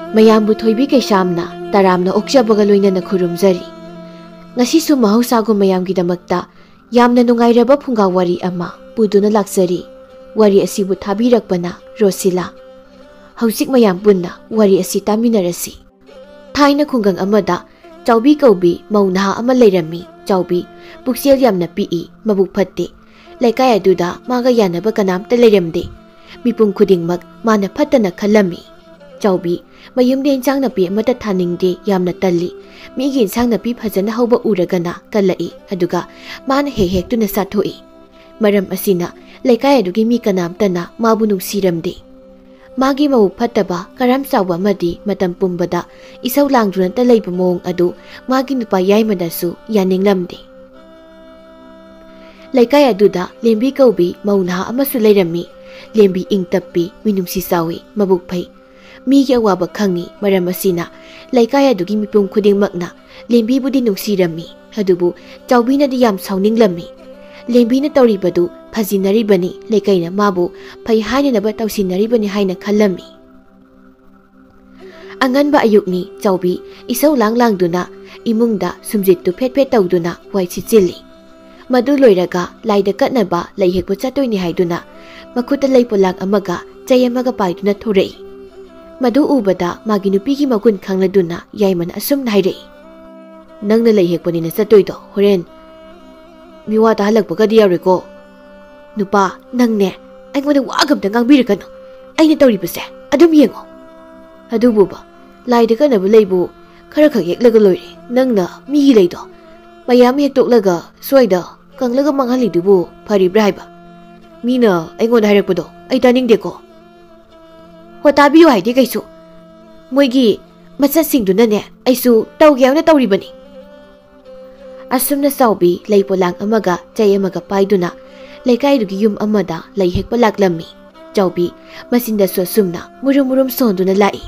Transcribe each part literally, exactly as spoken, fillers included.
ꯃꯌꯥꯝꯕꯨ ꯊꯣꯏꯕꯤ ꯀꯩꯁꯥꯝꯅ ꯇꯔꯥꯝꯅ ꯑꯣꯛꯆꯕꯒ ꯂꯣꯏꯅꯅ ꯈꯨꯔꯨꯝꯖꯔꯤ꯫ ꯉꯁꯤꯁꯨ ꯃꯍꯧꯁꯥꯒꯨꯝ ꯃꯌꯥꯝꯒꯤꯗꯃꯛꯇ ꯌꯥꯝꯅ ꯅꯨꯡꯉꯥꯏꯔꯕ ꯐꯨꯡꯒꯥ ꯋꯥꯔꯤ ꯑꯃ ꯄꯨꯗꯨꯅ ꯂꯥꯛꯆꯔꯤ꯫ ꯋꯥꯔꯤ ꯑꯁꯤꯕꯨ ꯊꯥꯕꯤꯔꯛꯄꯅ ꯔꯣꯁꯤꯂꯥ꯫ ꯍꯧꯖꯤꯛ ꯃꯌꯥꯝ ꯄꯨꯟꯅ ꯋꯥꯔꯤ ꯑꯁꯤ ꯇꯥꯃꯤꯟꯅꯔꯁꯤ꯫ ꯊꯥꯏꯅ ꯈꯨꯡꯒꯪ ꯑꯃꯗ ꯆꯥꯎꯕꯤ ꯀꯧꯕꯤ ꯃꯧ ꯅꯍꯥ ꯑꯃ ꯂꯩꯔꯝꯃꯤ꯫ ꯆꯥꯎꯕꯤ ꯄꯨꯛꯆꯦꯜ ꯌꯥꯝꯅ ꯄꯤꯛꯏ, ꯃꯕꯨꯛ ꯐꯠꯇꯦ꯫ ꯂꯩꯀꯥꯏ ꯑꯗꯨꯗ ꯃꯥꯒ ꯌꯥꯅꯕ ꯀꯅꯥꯝꯇ ꯂꯩꯔꯝꯗꯦ꯫ ꯃꯤꯄꯨꯝ ꯈꯨꯗꯤꯡꯃꯛ ꯃꯥꯅ ꯐꯠꯇꯅ ꯈꯜꯂꯝꯃꯤ꯫ ꯆꯥꯎꯕꯤ ꯃꯌꯨꯝꯗ ꯏꯟꯁꯥꯡ ꯅꯥꯄꯤ ꯑꯃꯠꯇ ꯊꯥꯅꯤꯡꯗꯦ, ꯌꯥꯝꯅ ꯇꯜꯂꯤ꯫ ꯃꯤꯒꯤ ꯏꯟꯁꯥꯡ ꯅꯥꯄꯤ ꯐꯖꯅ ꯍꯧꯕ ꯎꯔꯒꯅ ꯀꯜꯂꯛꯏ, ꯑꯗꯨꯒ ꯃꯥꯅ ꯍꯦꯛ ꯍꯦꯛꯇꯨꯅ ꯆꯥꯊꯣꯛꯏ꯫ ꯃꯔꯝ ꯑꯁꯤꯅ ꯂꯩꯀꯥꯏ ꯑꯗꯨꯒꯤ ꯃꯤ ꯀꯅꯥꯝꯇꯅ ꯃꯥꯕꯨ ꯅꯨꯡꯁꯤꯔꯝꯗꯦ꯫ ꯃꯥꯒꯤ ꯃꯕꯨꯛ ꯐꯠꯇꯕ ꯀꯔꯝ ꯆꯥꯎꯕ ꯑꯃꯗꯤ ꯃꯇꯝ ꯄꯨꯝꯕꯗ ꯏꯁꯧ ꯂꯥꯡꯗꯨꯅꯇ ꯂꯩꯕ ꯃꯑꯣꯡ ꯑꯗꯨ ꯃꯥꯒꯤ ꯅꯨꯄꯥ ꯌꯥꯏꯃꯗꯁꯨ ꯌꯥꯅꯤꯡꯂꯝꯗꯦ꯫ ꯂꯩꯀꯥꯏ ꯑꯗꯨꯗ ꯂꯦꯝꯕꯤ ꯀꯧꯕꯤ ꯃꯧ ꯅꯍꯥ ꯑꯃꯁꯨ ꯂꯩꯔꯝꯃꯤ꯫ ꯂꯦꯝꯕꯤ ꯏꯪ ꯇꯞꯄꯤ, ꯃꯤꯅꯨꯡꯁꯤ ꯆꯥꯎꯏ, ꯃꯕꯨꯛ ꯐꯩ꯫ ꯃꯤꯒꯤ ꯑꯋꯥꯕ ꯈꯪꯉꯤ꯫ ꯃꯔꯝ ꯑꯁꯤꯅ ꯂꯩꯀꯥꯏ ꯑꯗꯨꯒꯤ ꯃꯤꯄꯨꯝ ꯈꯨꯗꯤꯡꯃꯛꯅ ꯂꯦꯝꯕꯤꯕꯨꯗꯤ ꯅꯨꯡꯁꯤꯔꯝꯃꯤ꯫ ꯑꯗꯨꯕꯨ ꯆꯥꯎꯕꯤꯅꯗꯤ ꯌꯥꯝ ꯁꯥꯎꯅꯤꯡꯂꯝꯃꯤ꯫ ꯂꯦꯝꯕꯤꯅ ꯇꯧꯔꯤꯕꯗꯨ ꯐꯖꯤꯟꯅꯔꯤꯕꯅꯤ, ꯂꯩꯀꯥꯏꯅ ꯃꯥꯕꯨ ꯐꯩ ꯍꯥꯏꯅꯅꯕ ꯇꯧꯁꯤꯟꯅꯔꯤꯕꯅꯤ ꯍꯥꯏꯅ ꯈꯜꯂꯝꯃꯤ꯫ ꯑꯉꯟꯕ ꯑꯌꯨꯛꯅꯤ꯫ ꯆꯥꯎꯕꯤ ꯏꯁꯧ ꯂꯥꯡ ꯂꯥꯡꯗꯨꯅ ꯏꯃꯨꯡꯗ ꯁꯨꯝꯖꯤꯠꯇꯨ ꯐꯦꯠ ꯐꯦꯠ ꯇꯧꯗꯨꯅ ꯋꯥꯏ ꯁꯤꯠꯆꯤꯜꯂꯤ꯫ ꯃꯗꯨ ꯂꯣꯏꯔꯒ ꯂꯥꯏꯗ ꯀꯠꯅꯕ ꯂꯩ ꯍꯦꯛꯄ ꯆꯠꯇꯣꯏꯅꯤ ꯍꯥꯏꯗꯨꯅ ꯃꯈꯨꯠꯇ ꯂꯩ ꯄꯣꯂꯥꯡ ꯑꯃꯒ ꯆꯩ ꯑꯃꯒ ꯄꯥꯏꯗꯨꯅ ꯊꯣꯔꯛꯏ꯫ ꯃꯗꯨ ꯎꯕꯗ ꯃꯥꯒꯤ ꯅꯨꯄꯤꯒꯤ ꯃꯒꯨꯟ ꯈꯪꯂꯗꯨꯅ ꯌꯥꯏꯃꯅ ꯑꯁꯨꯝꯅ ꯍꯥꯏꯔꯛꯏ, "ꯅꯪꯅ ꯂꯩ ꯍꯦꯛꯄꯅꯤꯅ ꯆꯠꯇꯣꯏꯗꯣ, ꯍꯣꯔꯦꯟ ꯃꯤꯋꯥ ꯇꯥꯍꯜꯂꯛꯄꯒꯗꯤ ꯌꯥꯔꯣꯏꯀꯣ? ꯅꯨꯄꯥ, ꯅꯪꯅꯦ, ꯑꯩꯉꯣꯟꯗ ꯋꯥꯒ ꯑꯝꯇ ꯉꯥꯡꯕꯤꯔꯛꯀꯅꯨ꯫ ꯑꯩꯅ ꯇꯧꯔꯤꯕꯁꯦ ꯑꯗꯨꯝ ꯌꯦꯡꯉꯣ꯫ ꯑꯗꯨꯕꯨꯕ, ꯂꯥꯏꯗ ꯀꯠꯅꯕ ꯂꯩꯕꯨ ꯈꯔ ꯈꯛ ꯍꯦꯛꯂꯒ ꯂꯣꯏꯔꯦ꯫ ꯅꯪꯅ ꯃꯤꯒꯤ ꯂꯩꯗꯣ ꯃꯌꯥꯝ ꯍꯦꯛꯇꯣꯛꯂꯒ ꯁ꯭ꯋꯥꯏꯗ ꯀꯪꯂꯒ ꯃꯥꯡꯍꯜꯂꯤꯗꯨꯕꯨ ꯐꯔꯤꯕ꯭ꯔꯥ ꯍꯥꯏꯕ? ꯃꯤꯅ ꯑꯩꯉꯣꯟꯗ ꯍꯥꯏꯔꯛꯄꯗꯣ ꯑꯩ ꯇꯥꯅꯤꯡꯗꯦꯀꯣ꯫ ꯍꯣ, ꯇꯥꯕꯤꯌꯨ ꯍꯥꯏꯗꯤ ꯀꯩꯁꯨ꯫ ꯃꯣꯏꯒꯤ ꯃꯆꯠꯁꯤꯡꯗꯨꯅꯅꯦ ꯑꯩꯁꯨ ꯇꯧꯒꯦ ꯍꯥꯏꯅ ꯇꯧꯔꯤꯕꯅꯤ꯫" ꯑꯁꯨꯝꯅ ꯆꯥꯎꯕꯤ ꯂꯩ ꯄꯣꯂꯥꯡ ꯑꯃꯒ ꯆꯩ ꯑꯃꯒ ꯄꯥꯏꯗꯨꯅ ꯂꯩꯀꯥꯏꯗꯨꯒꯤ ꯌꯨꯝ ꯑꯃꯗ ꯂꯩ ꯍꯦꯛꯄ ꯂꯥꯛꯂꯝꯃꯤ꯫ ꯆꯥꯎꯕꯤ ꯃꯆꯤꯟꯗꯁꯨ ꯑꯁꯨꯝꯅ ꯃꯨꯔꯨꯝ ꯃꯨꯔꯨꯝ ꯁꯣꯟꯗꯨꯅ ꯂꯥꯛꯏ,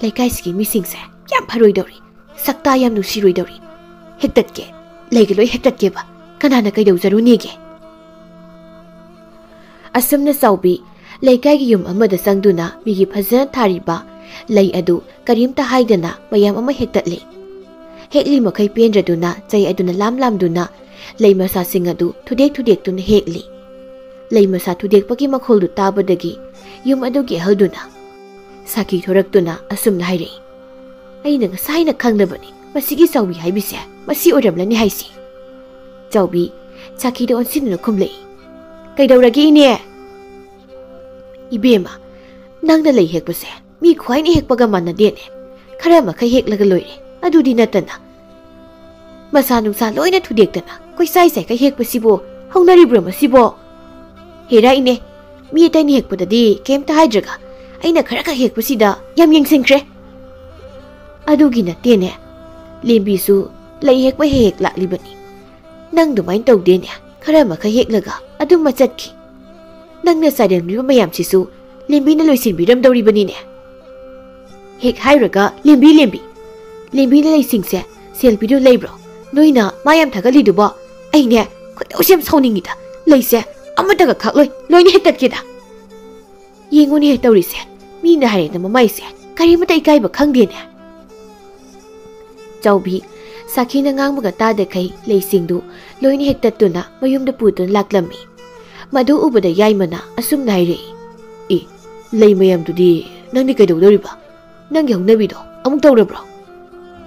"ꯂꯩꯀꯥꯏꯁꯤꯒꯤ ꯃꯤꯁꯤꯡꯁꯦ ꯌꯥꯝ ꯐꯔꯣꯏꯗꯧꯔꯤ, ꯁꯛꯇꯥ ꯌꯥꯝ ꯅꯨꯡꯁꯤꯔꯣꯏꯗꯧꯔꯤ꯫ ꯍꯦꯛꯇꯠꯀꯦ, ꯂꯩꯒ ꯂꯣꯏ ꯍꯦꯛꯇꯠꯀꯦꯕ꯫ ꯀꯅꯥꯅ ꯀꯩꯗꯧꯖꯔꯨꯅꯦꯒꯦ?" ꯑꯁꯨꯝꯅ ꯆꯥꯎꯕꯤ ꯂꯩꯀꯥꯏꯒꯤ ꯌꯨꯝ ꯑꯃꯗ ꯆꯪꯗꯨꯅ ꯃꯤꯒꯤ ꯐꯖꯅ ꯊꯥꯔꯤꯕ ꯂꯩ ꯑꯗꯨ ꯀꯔꯤꯝꯇ ꯍꯥꯏꯗꯅ ꯃꯌꯥꯝ ꯑꯃ ꯍꯦꯛꯇꯠꯂꯤ꯫ ꯍꯦꯛꯂꯤ ꯃꯈꯩ ꯄꯦꯟꯗ꯭ꯔꯗꯨꯅ ꯆꯩ ꯑꯗꯨꯅ ꯂꯥꯝ ꯂꯥꯝꯗꯨꯅ ꯂꯩ ꯃꯁꯥꯁꯤꯡ ꯑꯗꯨ ꯊꯨꯗꯦꯛ ꯊꯨꯗꯦꯛꯇꯨꯅ ꯍꯦꯛꯂꯤ꯫ ꯂꯩ ꯃꯁꯥ ꯊꯨꯗꯦꯛꯄꯒꯤ ꯃꯈꯣꯜꯗꯨ ꯇꯥꯕꯗꯒꯤ ꯌꯨꯝ ꯑꯗꯨꯒꯤ ꯑꯍꯜꯗꯨꯅ ꯁꯥꯈꯤ ꯊꯣꯔꯛꯇꯨꯅ ꯑꯁꯨꯝꯅ ꯍꯥꯏꯔꯛꯏ, "ꯑꯩꯅ ꯉꯁꯥꯏꯅ ꯈꯪꯂꯕꯅꯤ, ꯃꯁꯤꯒꯤ ꯆꯥꯎꯕꯤ ꯍꯥꯏꯕꯤꯁꯦ ꯃꯁꯤ ꯑꯣꯏꯔꯝꯂꯅꯤ" ꯍꯥꯏꯁꯤ꯫ ꯆꯥꯎꯕꯤ ꯁꯥꯈꯤꯗ ꯑꯣꯟꯁꯤꯟꯗꯨꯅ ꯈꯨꯝꯂꯛꯏ, "ꯀꯩꯗꯧꯔꯒꯦ ꯏꯅꯦ?" "ꯏꯕꯦꯝꯃ, ꯅꯪꯅ ꯂꯩ ꯍꯦꯛꯄꯁꯦ ꯃꯤ ꯈ꯭ꯋꯥꯏꯅ ꯍꯦꯛꯄꯒ ꯃꯥꯟꯅꯗꯦꯅꯦ꯫ ꯈꯔ ꯃꯈꯩ ꯍꯦꯛꯂꯒ ꯂꯣꯏꯔꯦ, ꯑꯗꯨꯗꯤ ꯅꯠꯇꯅ ꯃꯁꯥ ꯅꯨꯡꯁꯥ ꯂꯣꯏꯅ ꯊꯨꯗꯦꯛꯇꯅ ꯀꯣꯏꯆꯥꯏ ꯆꯥꯏꯈꯩ ꯍꯦꯛꯄꯁꯤꯕꯨ ꯍꯧꯅꯔꯤꯕ꯭ꯔꯣ ꯃꯁꯤꯕꯣ? ꯍꯦꯔꯥ ꯏꯅꯦ, ꯃꯤ ꯑꯇꯩꯅ ꯍꯦꯛꯄꯗꯗꯤ ꯀꯩꯝꯇ ꯍꯥꯏꯗ꯭ꯔꯒ ꯑꯩꯅ ꯈꯔ ꯈꯛ ꯍꯦꯛꯄꯁꯤꯗ ꯌꯥꯝ ꯌꯦꯡꯁꯤꯟꯈ꯭ꯔꯦ꯫ ꯑꯗꯨꯒꯤ ꯅꯠꯇꯦꯅꯦ, ꯂꯦꯝꯕꯤꯁꯨ ꯂꯩ ꯍꯦꯛꯄ ꯍꯦꯛ ꯍꯦꯛ ꯂꯥꯛꯂꯤꯕꯅꯤ꯫ ꯅꯪ ꯑꯗꯨꯃꯥꯏꯅ ꯇꯧꯗꯦꯅꯦ, ꯈꯔ ꯃꯈꯩ ꯍꯦꯛꯂꯒ ꯑꯗꯨꯝ ꯃꯆꯠꯈꯤ꯫ ꯅꯪꯅ ꯆꯥꯏꯔꯝꯂꯤꯕ ꯃꯌꯥꯝꯁꯤꯁꯨ ꯂꯦꯝꯕꯤꯅ ꯂꯣꯏꯁꯤꯟꯕꯤꯔꯝꯗꯧꯔꯤꯕꯅꯤꯅꯦ꯫ ꯍꯦꯛ ꯍꯥꯏꯔꯒ ꯂꯦꯝꯕꯤ ꯂꯦꯝꯕꯤ, ꯂꯦꯝꯕꯤꯅ ꯂꯩꯁꯤꯡꯁꯦ ꯁꯦꯜ ꯄꯤꯗꯨ ꯂꯩꯕ꯭ꯔꯣ? ꯅꯣꯏꯅ ꯃꯥ ꯌꯥꯝ ꯊꯥꯒꯠꯂꯤꯗꯨꯕꯣ? ꯑꯩꯅꯦ ꯈꯣꯏꯗꯧꯁꯦ ꯌꯥꯝ ꯁꯥꯎꯅꯤꯡꯉꯤꯗ꯫ ꯂꯩꯁꯦ ꯑꯃꯠꯇꯒ ꯈꯥꯛꯂꯣꯏ, ꯂꯣꯏꯅ ꯍꯦꯛꯇꯠꯀꯦꯗ꯫ ꯌꯦꯡꯉꯨꯅꯦ ꯇꯧꯔꯤꯁꯦ, ꯃꯤꯅ ꯍꯥꯏꯔꯦꯅ ꯃꯃꯥꯏꯁꯦ ꯀꯔꯤꯃꯇ ꯏꯀꯥꯏꯕ ꯈꯪꯗꯦꯅꯦ꯫ ꯆꯥꯎꯕꯤ ꯁꯥꯈꯤꯅ ꯉꯥꯡꯕꯒ ꯇꯥꯗꯈꯩ ꯂꯩꯁꯤꯡꯗꯨ ꯂꯣꯏꯅ ꯍꯦꯛꯇꯠꯇꯨꯅ ꯃꯌꯨꯝꯗ ꯄꯨꯗꯨꯅ ꯂꯥꯛꯂꯝꯃꯤ꯫ ꯃꯗꯨ ꯎꯕꯗ ꯌꯥꯏꯃꯅ ꯑꯁꯨꯝꯅ ꯍꯥꯏꯔꯛꯏ, "ꯑꯦ, ꯂꯩ ꯃꯌꯥꯝꯗꯨꯗꯤ ꯅꯪꯗꯤ ꯀꯩꯗꯧꯗꯧꯔꯤꯕ? ꯅꯪꯒꯤ ꯍꯧꯅꯕꯤꯗꯣ ꯑꯃꯨꯛ ꯇꯧꯔꯕ꯭ꯔꯣ?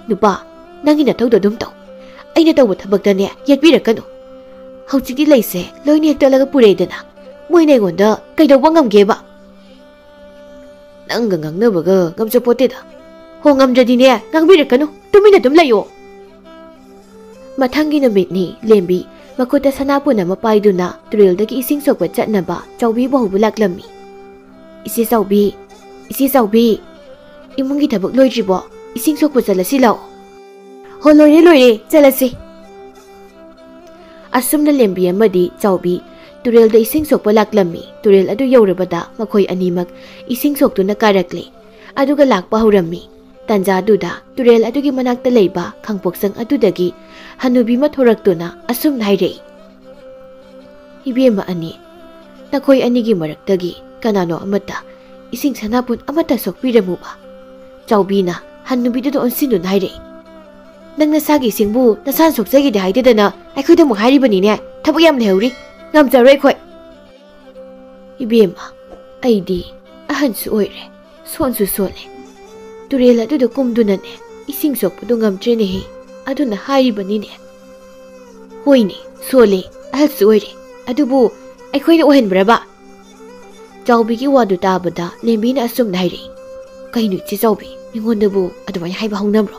ꯅꯨꯄꯥ, ꯅꯪꯒꯤ ꯅꯊꯧꯗꯣ ꯑꯗꯨꯝ ꯇꯧ꯫ ꯑꯩꯅ ꯇꯧꯕ ꯊꯕꯛꯇꯅꯦ ꯌꯦꯠꯄꯤꯔꯛꯀꯅꯨ꯫ ꯍꯧꯖꯤꯛꯇꯤ ꯂꯩꯁꯦ ꯂꯣꯏꯅ ꯍꯦꯛꯇꯠꯂꯒ ꯄꯨꯔꯛꯏꯗꯅ, ꯃꯣꯏꯅ ꯑꯩꯉꯣꯟꯗ ꯀꯩꯗꯧꯕ ꯉꯝꯒꯦꯕ?" "ꯅꯪꯒ ꯉꯥꯡꯅꯕꯒ ꯉꯝꯖꯄꯣꯠꯇꯦꯗ꯫ ꯍꯣ, ꯉꯝꯗ꯭ꯔꯗꯤꯅꯦ ꯉꯥꯡꯕꯤꯔꯛꯀꯅꯨ, ꯇꯨꯃꯤꯟꯅ ꯑꯗꯨꯝ ꯂꯩꯌꯣ꯫" ꯃꯊꯪꯒꯤ ꯅꯨꯃꯤꯠꯅꯤ꯫ ꯂꯦꯝꯕꯤ ꯃꯈꯨꯠꯇ ꯁꯅꯥꯄꯨꯟ ꯑꯃ ꯄꯥꯏꯗꯨꯅ ꯇꯨꯔꯦꯜꯗꯒꯤ ꯏꯁꯤꯡ ꯁꯣꯛꯄ ꯆꯠꯅꯕ ꯆꯥꯎꯕꯤꯕꯨ ꯍꯧꯕ ꯂꯥꯛꯂꯝꯃꯤ꯫ "ꯏꯆꯦ ꯆꯥꯎꯕꯤ, ꯏꯆꯦ ꯆꯥꯎꯕꯤ, ꯏꯃꯨꯡꯒꯤ ꯊꯕꯛ ꯂꯣꯏꯗ꯭ꯔꯤꯕꯣ? ꯏꯁꯤꯡ ꯁꯣꯛꯄ ꯆꯠꯂꯁꯤ ꯂꯥꯛꯑꯣ꯫" "ꯍꯣ, ꯂꯣꯏꯔꯦ, ꯂꯣꯏꯔꯦ, ꯆꯠꯂꯁꯤ꯫" ꯑꯁꯨꯝꯅ ꯂꯦꯝꯕꯤ ꯑꯃꯗꯤ ꯆꯥꯎꯕꯤ ꯇꯨꯔꯦꯜꯗ ꯏꯁꯤꯡ ꯁꯣꯛꯄ ꯂꯥꯛꯂꯝꯃꯤ꯫ ꯇꯨꯔꯦꯜ ꯑꯗꯨ ꯌꯧꯔꯕꯗ ꯃꯈꯣꯏ ꯑꯅꯤꯃꯛ ꯏꯁꯤꯡ ꯁꯣꯛꯇꯨꯅ ꯀꯥꯔꯛꯂꯦ꯫ ꯑꯗꯨꯒ ꯂꯥꯛꯄ ꯍꯧꯔꯝꯃꯤ꯫ ꯇꯥꯟꯖꯥꯗꯨꯗ ꯇꯨꯔꯦꯜ ꯑꯗꯨꯒꯤ ꯃꯅꯥꯛꯇ ꯂꯩꯕ ꯈꯥꯡꯄꯣꯛꯁꯪ ꯑꯗꯨꯗꯒꯤ ꯍꯅꯨꯕꯤ ꯑꯃ ꯊꯣꯔꯛꯇꯨꯅ ꯑꯁꯨꯝꯅ ꯍꯥꯏꯔꯛꯏ, "ꯏꯕꯦꯝꯃ ꯑꯅꯤ, ꯅꯈꯣꯏ ꯑꯅꯤꯒꯤ ꯃꯔꯛꯇꯒꯤ ꯀꯅꯥꯅꯣ ꯑꯃꯠꯇ ꯏꯁꯤꯡ ꯁꯅꯥꯕꯨꯟ ꯑꯃꯠꯇ ꯁꯣꯛꯄꯤꯔꯝꯃꯨꯕ꯫ ꯆꯥꯎꯕꯤꯅ ꯍꯟꯅꯨꯕꯤꯗꯨꯗ ꯑꯣꯟꯁꯤꯟꯗꯨꯅ ꯍꯥꯏꯔꯛꯏ, "ꯅꯪ ꯅꯁꯥꯒꯤ ꯏꯁꯤꯡꯕꯨ ꯅꯁꯥꯅ ꯁꯣꯛꯆꯒꯦꯗꯤ ꯍꯥꯏꯗꯦꯗꯅ ꯑꯩꯈꯣꯏꯗ ꯑꯃꯨꯛ ꯍꯥꯏꯔꯤꯕꯅꯤꯅꯦ, ꯊꯕꯛ ꯌꯥꯝ ꯂꯩꯍꯧꯔꯤ, ꯉꯝꯖꯔꯣꯏ ꯑꯩꯈꯣꯏ꯫" "ꯏꯕꯦꯝꯃ, ꯑꯩꯗꯤ ꯑꯍꯟꯁꯨ ꯑꯣꯏꯔꯦ, ꯁꯣꯟꯁꯨ ꯁꯣꯜꯂꯦ꯫ ꯇꯨꯔꯦꯜ ꯑꯗꯨꯗ ꯀꯨꯝꯗꯨꯅꯅꯦ ꯏꯁꯤꯡ ꯁꯣꯛꯄꯗꯨ ꯉꯝꯗ꯭ꯔꯦꯅꯦꯍꯦ, ꯑꯗꯨꯅ ꯍꯥꯏꯔꯤꯕꯅꯤꯅꯦ꯫" "ꯍꯣꯏꯅꯦ, ꯁꯣꯜꯂꯦ, ꯑꯍꯜꯁꯨ ꯑꯣꯏꯔꯦ, ꯑꯗꯨꯕꯨ ꯑꯩꯈꯣꯏꯅ ꯑꯣꯏꯍꯟꯕ꯭ꯔꯕ?" ꯆꯥꯎꯕꯤꯒꯤ ꯋꯥꯗꯨ ꯇꯥꯕꯗ ꯂꯦꯝꯕꯤꯅ ꯑꯁꯨꯝꯅ ꯍꯥꯏꯔꯛꯏ, "ꯀꯩꯅꯣ ꯏꯆꯦ ꯆꯥꯎꯕꯤ, ꯃꯤꯉꯣꯟꯗꯕꯨ ꯑꯗꯨꯃꯥꯏꯅ ꯍꯥꯏꯕ ꯍꯧꯅꯕ꯭ꯔꯣ?"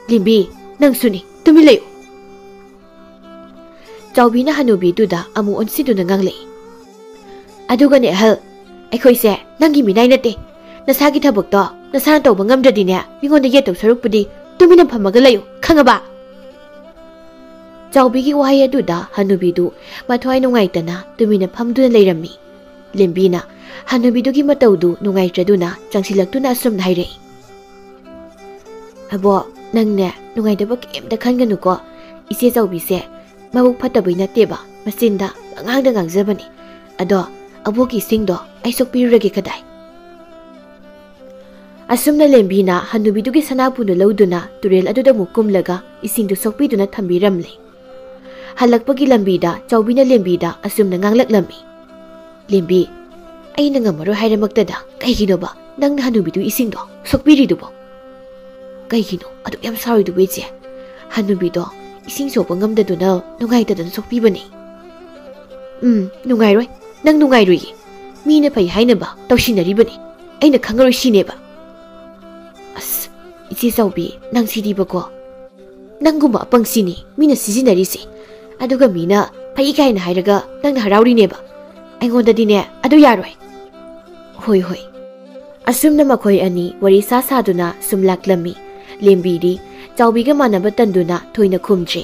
"ꯂꯦꯝꯕꯤ, ꯅꯪꯁꯨꯅꯤ, ꯇꯨꯃꯤꯟ ꯂꯩꯌꯨ꯫" ꯆꯥꯎꯕꯤꯅ ꯍꯅꯨꯕꯤꯗꯨꯗ ꯑꯃꯨꯛ ꯑꯣꯟꯁꯤꯟꯗꯨꯅ ꯉꯥꯡꯂꯛꯏ, "ꯑꯗꯨꯒꯅꯦ ꯑꯍꯜ, ꯑꯩꯈꯣꯏꯁꯦ ꯅꯪꯒꯤ ꯃꯤꯅꯥꯏ ꯅꯠꯇꯦ꯫ ꯅꯁꯥꯒꯤ ꯊꯕꯛꯇꯣ ꯅꯁꯥꯅ ꯇꯧꯕ ꯉꯝꯗ꯭ꯔꯗꯤꯅꯦ, ꯃꯤꯉꯣꯟꯗ ꯌꯦꯠꯇꯧ ꯁꯔꯨꯛꯄꯨꯗꯤ ꯇꯨꯃꯤꯟꯅ ꯐꯝꯃꯒ ꯂꯩꯌꯨ, ꯈꯪꯉꯕ?" ꯆꯥꯎꯕꯤꯒꯤ ꯋꯥꯍꯩ ꯑꯗꯨꯗ ꯍꯅꯨꯕꯤꯗꯨ ꯃꯊ꯭ꯋꯥꯏ ꯅꯨꯡꯉꯥꯏꯇꯅ ꯇꯨꯃꯤꯟꯅ ꯐꯝꯗꯨꯅ ꯂꯩꯔꯝꯃꯤ꯫ ꯂꯦꯝꯕꯤꯅ ꯍꯅꯨꯕꯤꯗꯨꯒꯤ ꯃꯇꯧꯗꯨ ꯅꯨꯡꯉꯥꯏꯇ꯭ꯔꯗꯨꯅ ꯆꯪꯁꯤꯜꯂꯛꯇꯨꯅ ꯑꯁꯨꯝꯅ ꯍꯥꯏꯔꯛꯏ, "ꯑꯕꯣꯛ, ꯅꯪꯅꯦ ꯅꯨꯡꯉꯥꯏꯇꯕ ꯀꯩꯝꯇ ꯈꯟꯒꯅꯨꯀꯣ꯫ ꯏꯆꯦ ꯆꯥꯎꯕꯤꯁꯦ ꯃꯕꯨꯛ ꯐꯠꯇꯕꯩ ꯅꯠꯇꯦꯕ, ꯃꯆꯤꯟꯗ ꯄꯉꯥꯡꯗ ꯉꯥꯡꯖꯕꯅꯤ꯫ ꯑꯗꯣ ꯑꯕꯣꯛꯀꯤ ꯏꯁꯤꯡꯗꯣ ꯑꯩ ꯁꯣꯛꯄꯤꯔꯨꯔꯒꯦ ꯀꯗꯥꯏ?" ꯑꯁꯨꯝꯅ ꯂꯦꯝꯕꯤꯅ ꯍꯅꯨꯕꯤꯗꯨꯒꯤ ꯁꯅꯥꯕꯨꯟꯗꯨ ꯂꯧꯗꯨꯅ ꯇꯨꯔꯦꯜ ꯑꯗꯨꯗ ꯑꯃꯨꯛ ꯀꯨꯝꯂꯒ ꯏꯁꯤꯡꯗꯨ ꯁꯣꯛꯄꯤꯗꯨꯅ ꯊꯝꯕꯤꯔꯝꯂꯦ꯫ ꯍꯜꯂꯛꯄꯒꯤ ꯂꯝꯕꯤꯗ ꯆꯥꯎꯕꯤꯅ ꯂꯦꯝꯕꯤꯗ ꯑꯁꯨꯝꯅ ꯉꯥꯡꯂꯛꯂꯝꯃꯤ, "ꯂꯦꯝꯕꯤ, ꯑꯩꯅ ꯉꯝꯃꯔꯣꯏ ꯍꯥꯏꯔꯃꯛꯇꯗ ꯀꯩꯒꯤꯅꯣꯕ ꯅꯪꯅ ꯍꯅꯨꯕꯤꯗꯨ ꯏꯁꯤꯡꯗꯣ ꯁꯣꯛꯄꯤꯔꯤꯗꯨꯕꯣ? ꯀꯩꯒꯤꯅꯣ ꯑꯗꯨꯛ ꯌꯥꯝ ꯁꯥꯎꯔꯤꯗꯨꯕꯨ ꯏꯆꯦ? ꯍꯅꯨꯕꯤꯗꯣ ꯏꯁꯤꯡ ꯁꯣꯛꯄ ꯉꯝꯗꯗꯨꯅ ꯅꯨꯡꯉꯥꯏꯇꯗꯅ ꯁꯣꯛꯄꯤꯕꯅꯤ꯫" "ꯎꯝ, ꯅꯨꯡꯉꯥꯏꯔꯣꯏ, ꯅꯪ ꯅꯨꯡꯉꯥꯏꯔꯣꯏꯌꯦ꯫ ꯃꯤꯅ ꯐꯩ ꯍꯥꯏꯅꯕ ꯇꯧꯁꯤꯟꯅꯔꯤꯕꯅꯤ, ꯑꯩꯅ ꯈꯪꯉꯔꯣꯏ ꯁꯤꯅꯦꯕ꯫" "ꯑꯁ, ꯏꯆꯦ ꯆꯥꯎꯕꯤ, ꯅꯪ ꯁꯤꯗꯤꯕꯀꯣ꯫ ꯅꯪꯒꯨꯝꯕ ꯑꯄꯪꯁꯤꯅꯤ ꯃꯤꯅ ꯁꯤꯖꯤꯟꯅꯔꯤꯁꯦ꯫ ꯑꯗꯨꯒ ꯃꯤꯅ ꯐꯩ ꯀꯥꯏꯅ ꯍꯥꯏꯔꯒ ꯅꯪꯅ ꯍꯔꯥꯎꯔꯤꯅꯦꯕ꯫ ꯑꯩꯉꯣꯟꯗꯗꯤꯅꯦ ꯑꯗꯨ ꯌꯥꯔꯣꯏ꯫" "ꯍꯣꯏ, ꯍꯣꯏ꯫" ꯑꯁꯨꯝꯅ ꯃꯈꯣꯏ ꯑꯅꯤ ꯋꯥꯔꯤ ꯁꯥ ꯁꯥꯗꯨꯅ ꯁꯨꯝ ꯂꯥꯛꯂꯝꯃꯤ꯫ ꯂꯦꯝꯕꯤꯗꯤ ꯆꯥꯎꯕꯤꯒ ꯃꯥꯟꯅꯕ ꯇꯟꯗꯨꯅ ꯊꯣꯏꯅ ꯈꯨꯝꯗ꯭ꯔꯦ꯫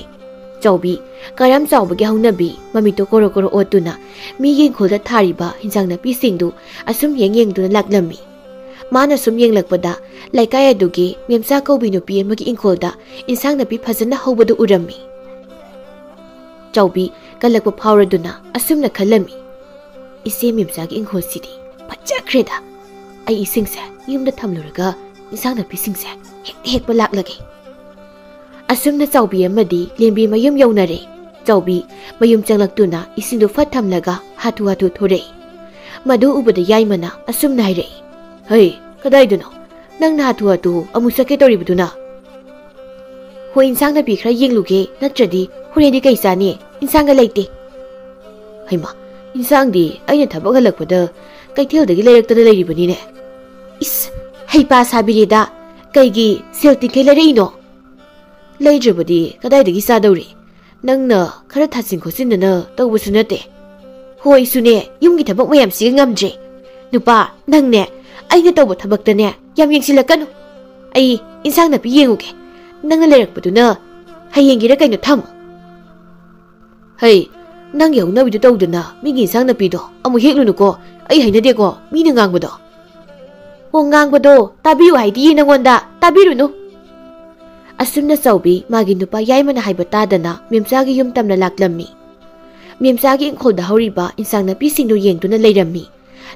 ꯆꯥꯎꯕꯤ, ꯀꯔꯝ ꯆꯥꯎꯕꯒꯤ ꯍꯧꯅꯕꯤ ꯃꯃꯤꯠꯇꯣ ꯀꯣꯔꯣ ꯀꯣꯔꯣ ꯑꯣꯠꯇꯨꯅ ꯃꯤꯒꯤ ꯏꯪꯈꯣꯜꯗ ꯊꯥꯔꯤꯕ ꯍꯤꯟꯖꯥꯡ ꯅꯥꯄꯤꯁꯤꯡꯗꯨ ꯑꯁꯨꯝ ꯌꯦꯡ ꯌꯦꯡꯗꯨꯅ ꯂꯥꯛꯂꯝꯃꯤ꯫ ꯃꯥꯅ ꯁꯨꯝ ꯌꯦꯡꯂꯛꯄꯗ ꯂꯩꯀꯥꯏ ꯑꯗꯨꯒꯤ ꯃꯦꯝꯆꯥ ꯀꯧꯕꯤ ꯅꯨꯄꯤ ꯑꯃꯒꯤ ꯏꯪꯈꯣꯜꯗ ꯏꯟꯁꯥꯡ ꯅꯥꯄꯤ ꯐꯖꯅ ꯍꯧꯕꯗꯨ ꯎꯔꯝꯃꯤ꯫ ꯆꯥꯎꯕꯤ ꯀꯜꯂꯛꯄ ꯐꯥꯎꯔꯗꯨꯅ ꯑꯁꯨꯝꯅ ꯈꯜꯂꯝꯃꯤ, "ꯏꯆꯦ ꯃꯦꯝꯆꯥꯒꯤ ꯏꯪꯈꯣꯜꯁꯤꯗꯤ ꯐꯖꯈ꯭ꯔꯦꯗ꯫ ꯑꯩ ꯏꯁꯤꯡꯁꯦ ꯌꯨꯝꯗ ꯊꯝꯂꯨꯔꯒ ꯏꯟꯁꯥꯡ ꯅꯥꯄꯤꯁꯤꯡꯁꯦ ꯍꯦꯛ ꯍꯦꯛꯄ ꯂꯥꯛꯂꯒꯦ꯫ ꯑꯁꯨꯝꯅ ꯆꯥꯎꯕꯤ ꯑꯃꯗꯤ ꯂꯦꯝꯕꯤ ꯃꯌꯨꯝ ꯌꯧꯅꯔꯦ꯫ ꯆꯥꯎꯕꯤ ꯃꯌꯨꯝ ꯆꯪꯂꯛꯇꯨꯅ ꯏꯁꯤꯡꯗꯨ ꯐꯠ ꯊꯝꯂꯒ ꯍꯥꯊꯨ ꯍꯥꯊꯨ ꯊꯣꯔꯛꯏ꯫ ꯃꯗꯨ ꯎꯕꯗ ꯌꯥꯏꯃꯅ ꯑꯁꯨꯝꯅ ꯍꯥꯏꯔꯛꯏ, "ꯍꯩ, ꯀꯗꯥꯏꯗꯅꯣ? ꯅꯪꯅ ꯍꯥꯊꯨ ꯍꯥꯊꯨ ꯑꯃꯨꯛ ꯆꯠꯀꯦ ꯇꯧꯔꯤꯕꯗꯨꯅ?" "ꯍꯣꯏ, ꯏꯟꯁꯥꯡ ꯅꯥꯄꯤ ꯈꯔ ꯌꯦꯡꯂꯨꯒꯦ, ꯅꯠꯇ꯭ꯔꯗꯤ ꯍꯣꯔꯦꯟꯗꯤ ꯀꯩ ꯆꯥꯅꯤ? ꯏꯟꯁꯥꯡꯒ ꯂꯩꯇꯦ꯫" "ꯍꯩꯃꯥ, ꯏꯟꯁꯥꯡꯗꯤ ꯑꯩꯅ ꯊꯕꯛ ꯍꯜꯂꯛꯄꯗ ꯀꯩꯊꯦꯜꯗꯒꯤ ꯂꯩꯔꯛꯇꯅ ꯂꯩꯔꯤꯕꯅꯤꯅꯦ꯫" "ꯏꯁ, ꯍꯩꯄꯥ ꯁꯥꯕꯤꯔꯦꯗ꯫ ꯀꯩꯒꯤ ꯁꯦꯜ ꯇꯤꯡꯈꯩ ꯂꯩꯔꯛꯏꯅꯣ? ꯂꯩꯗ꯭ꯔꯕꯗꯤ ꯀꯗꯥꯏꯗꯒꯤ ꯆꯥꯗꯧꯔꯤ? ꯅꯪꯅ ꯈꯔ ꯊꯥꯖꯤꯟ ꯈꯣꯠꯆꯤꯟꯗꯅ ꯇꯧꯕꯁꯨ ꯅꯠꯇꯦ꯫" "ꯍꯣꯏ, ꯁꯨꯅꯦ, ꯌꯨꯝꯒꯤ ꯊꯕꯛ ꯃꯌꯥꯝꯁꯤꯒ ꯉꯝꯗ꯭ꯔꯦ꯫ ꯅꯨꯄꯥ, ꯅꯪꯅꯦ, ꯑꯩꯅ ꯇꯧꯕ ꯊꯕꯛꯇꯅꯦ ꯌꯥꯝ ꯌꯦꯡꯁꯤꯜꯂꯛꯀꯅꯨ꯫ ꯑꯩ ꯏꯟꯁꯥꯡ ꯅꯥꯄꯤ ꯌꯦꯡꯉꯨꯒꯦ꯫ ꯅꯪꯅ ꯂꯩꯔꯛꯄꯗꯨꯅ ꯍꯌꯦꯡꯒꯤꯔ ꯀꯩꯅꯣ ꯊꯝꯃꯨ꯫" "ꯍꯩ, ꯅꯪꯒꯤ ꯍꯧꯅꯕꯤꯗꯨ ꯇꯧꯗꯅ ꯃꯤꯒꯤ ꯏꯟꯁꯥꯡ ꯅꯥꯄꯤꯗꯣ ꯑꯃꯨꯛ ꯍꯦꯛꯂꯨꯅꯨꯀꯣ꯫ ꯑꯩ ꯍꯩꯅꯗꯦꯀꯣ ꯃꯤꯅ ꯉꯥꯡꯕꯗꯣ꯫" "ꯑꯣ, ꯉꯥꯡꯕꯗꯣ ꯇꯥꯕꯤꯌꯨ ꯍꯥꯏꯗꯤ ꯅꯪꯉꯣꯟꯗ, ꯇꯥꯕꯤꯔꯨꯅꯨ꯫" ꯑꯁꯨꯝꯅ ꯆꯥꯎꯕꯤ ꯃꯥꯒꯤ ꯅꯨꯄꯥ ꯌꯥꯏꯃꯅ ꯍꯥꯏꯕ ꯇꯥꯗꯅ ꯃꯦꯝꯆꯥꯒꯤ ꯌꯨꯝ ꯇꯝꯅ ꯂꯥꯛꯂꯝꯃꯤ꯫ ꯃꯦꯝꯆꯥꯒꯤ ꯏꯪꯈꯣꯜꯗ ꯍꯧꯔꯤꯕ ꯏꯟꯁꯥꯡ ꯅꯥꯄꯤꯁꯤꯡꯗꯨ ꯌꯦꯡꯗꯨꯅ ꯂꯩꯔꯝꯃꯤ꯫